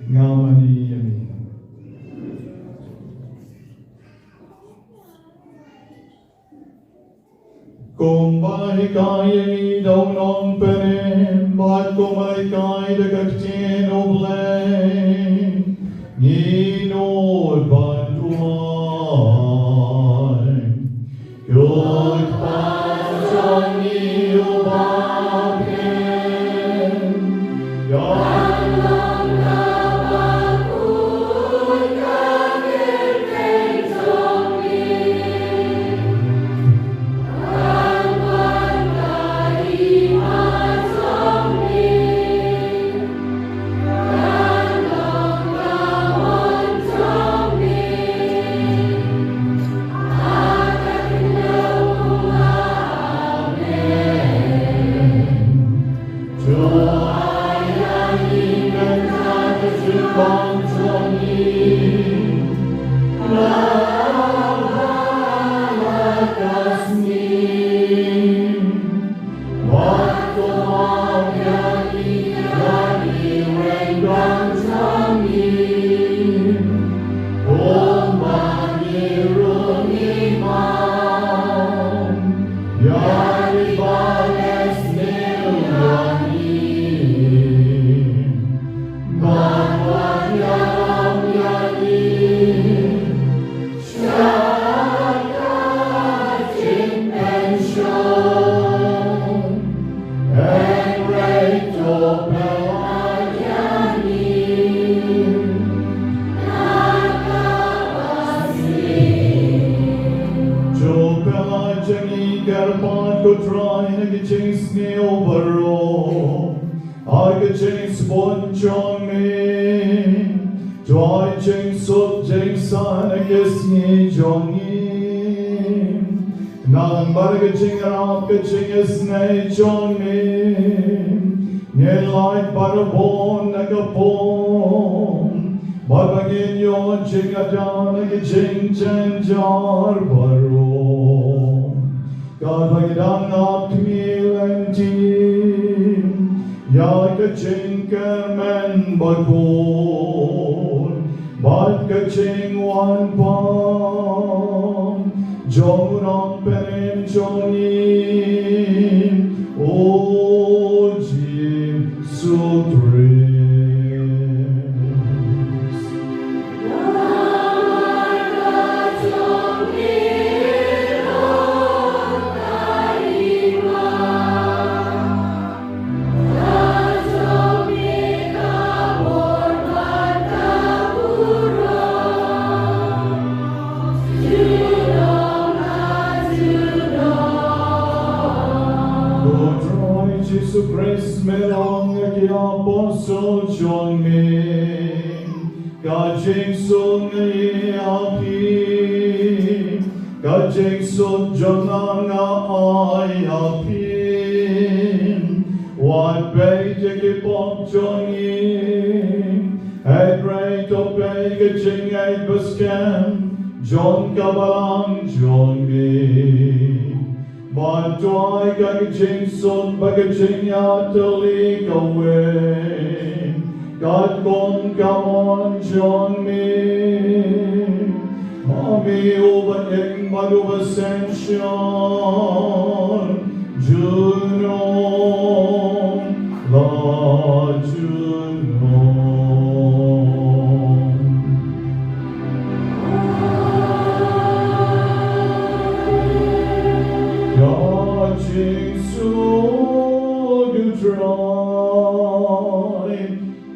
nga mane ïa me. Kumba hikai ïa ngi da u nongpynim bad kumba hikai da ka ktien U Blei, ngin nud ban duwai. Ko Kpa jong ngi uba phin, ka long kaba khuid ka kyrteng jong me. Kan wan ka hima jong me. Kan long ka mon jong me. Ha ka khyndew kumba ha bneng. To ai ïa ngi mynta ka jingbam jong ngi. Kaba ha ka sngi. Bad to map ïa ngi ïa ki ryngkat jong ngi. Kumba ngi ruh ngi map ïa kiba leh sniew ïa ngi. Bad wat ïalam ïa ngi sha ka jingpynshong, hynrei to pynlait Duwai jingsuk jingsan ha ka sngi jong ngi. Namar ka jingïarap ka jingisynei jong ngi, ngin lait barabor na ka pop, bad ba ngin ïoh jingïada na ka jingjynjar baroh. Katba ngi dang ap khmih lynti ïa ka jingkyrmen bakhuid bad ka jingwan pat jong u Nongpynim jong ngi, u Jisu Khrist. Ko Trai Jisu Khrist, me la ong ha ki apostol jong me, ka jingsuk nga ai ha phi, ka jingsuk jong nga nga ai ha phi. Wat beh ïa ki pop jong ngi, hynrei to peit ïa ka jingngeit baskhem jong ka balang jong me. Bad to ai ka jingsuk bad ka jingïatylli kawei, katkum ka mon jong me. Ma me uba ïeng bad uba synshar junom la junom. Ka jingsuk U Trai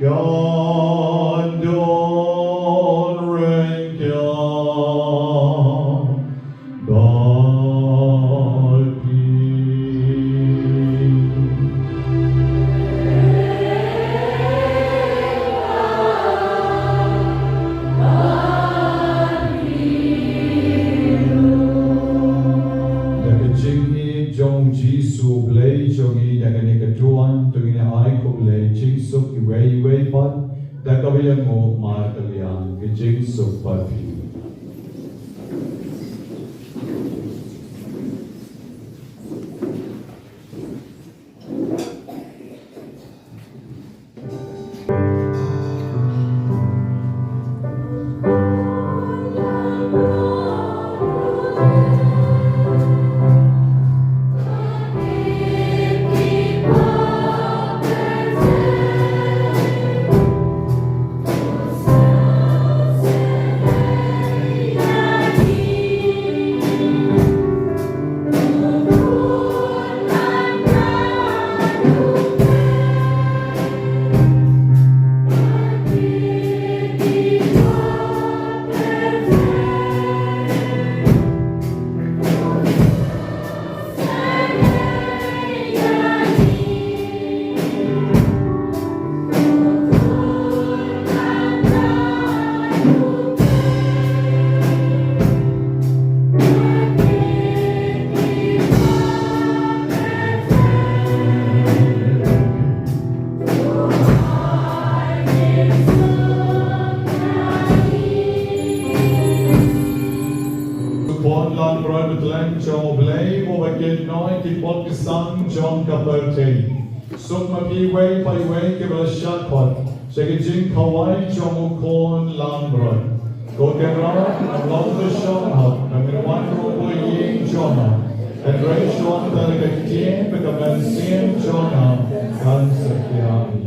kan don ryngkat bad phi. Da ka jingïeit jong U Jisu U Blei jong ngi, da kane ka duwan to ngin ai khublei jingsuk iwei ïa iwei pat, da kaba ïanguh markylliang. Ka jingsuk bad phi. Pon langbrot bteng jong U Blei, uba kynnoh ïa ki pop ki sam jong ka pyrthei. Suk ma phi iwei pa iwei kiba la shah khot sha ka jingkhawai jong u khun langbrot. Ko Kynrad, ngam long uba shoh hok, ba men wan ruh ha ïing jong nga, hynrei shuwa tang ka ktien bad ka mynsiem jong nga kan satia ïa ki.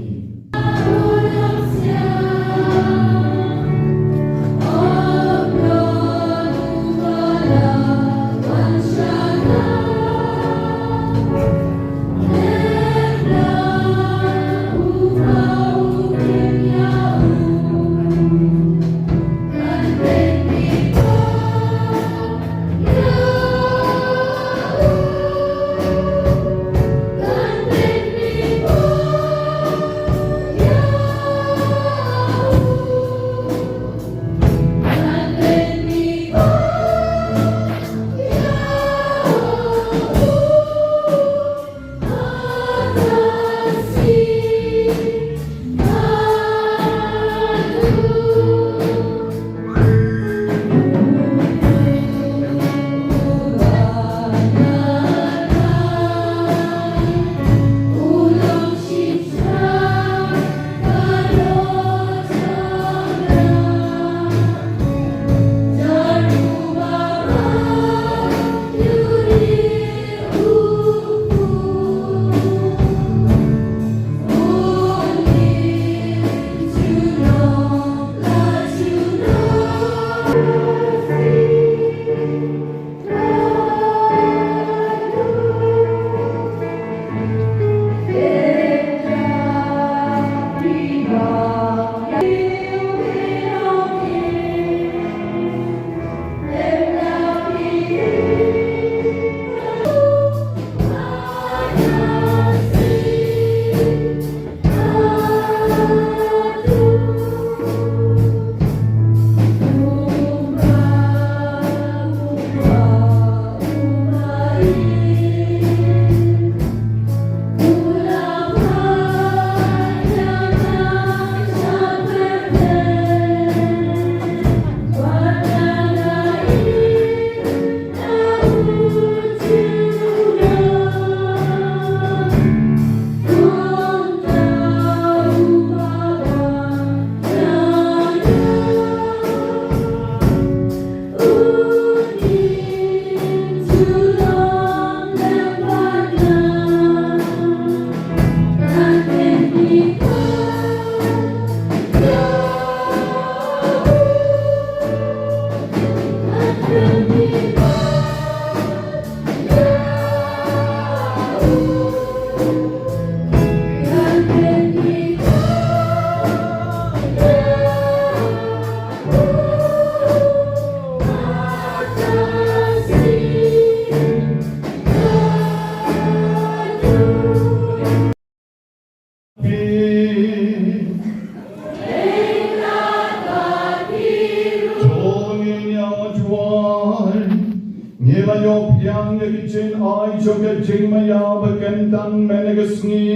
Yang ïa ki jingai jong ka jingmaïa ba kyntang mynne ka sngi.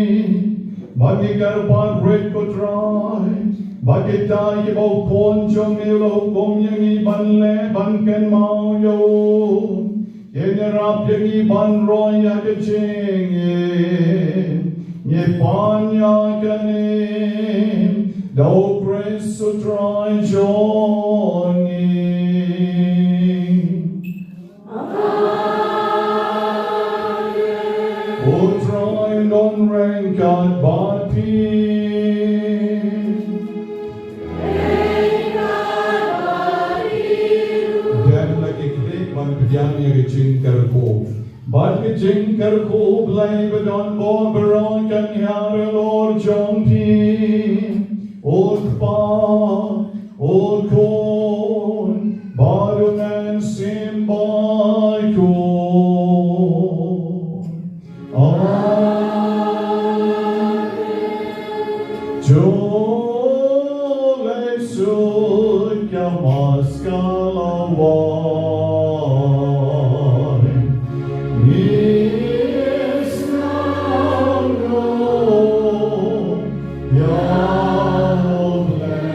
Ba ngi kyrpad rit ko Trai. Ba kita kiba u khun jong ngi u la hukum ïa ngi ban leh ban kynmaw ïa u. Ïa ngi rap ïa ngi ban roi ïa ka jingim. Ngi pan ïa kane. Da u Khrist u Trai jong ngi. U Trai un don ryngkat bad phi. Dep la ki khlieh ban pdiang ïa ka jingkyrkhu. Bad ka jingkyrkhu u Blei ba don bor baroh kan hiar halor jong phi. U Kpa, u Khun, bad u Mynsiem Bakhuid. Amen. Jong lei sut ka maskala wai. Ngis nang ruh ïa u Blei.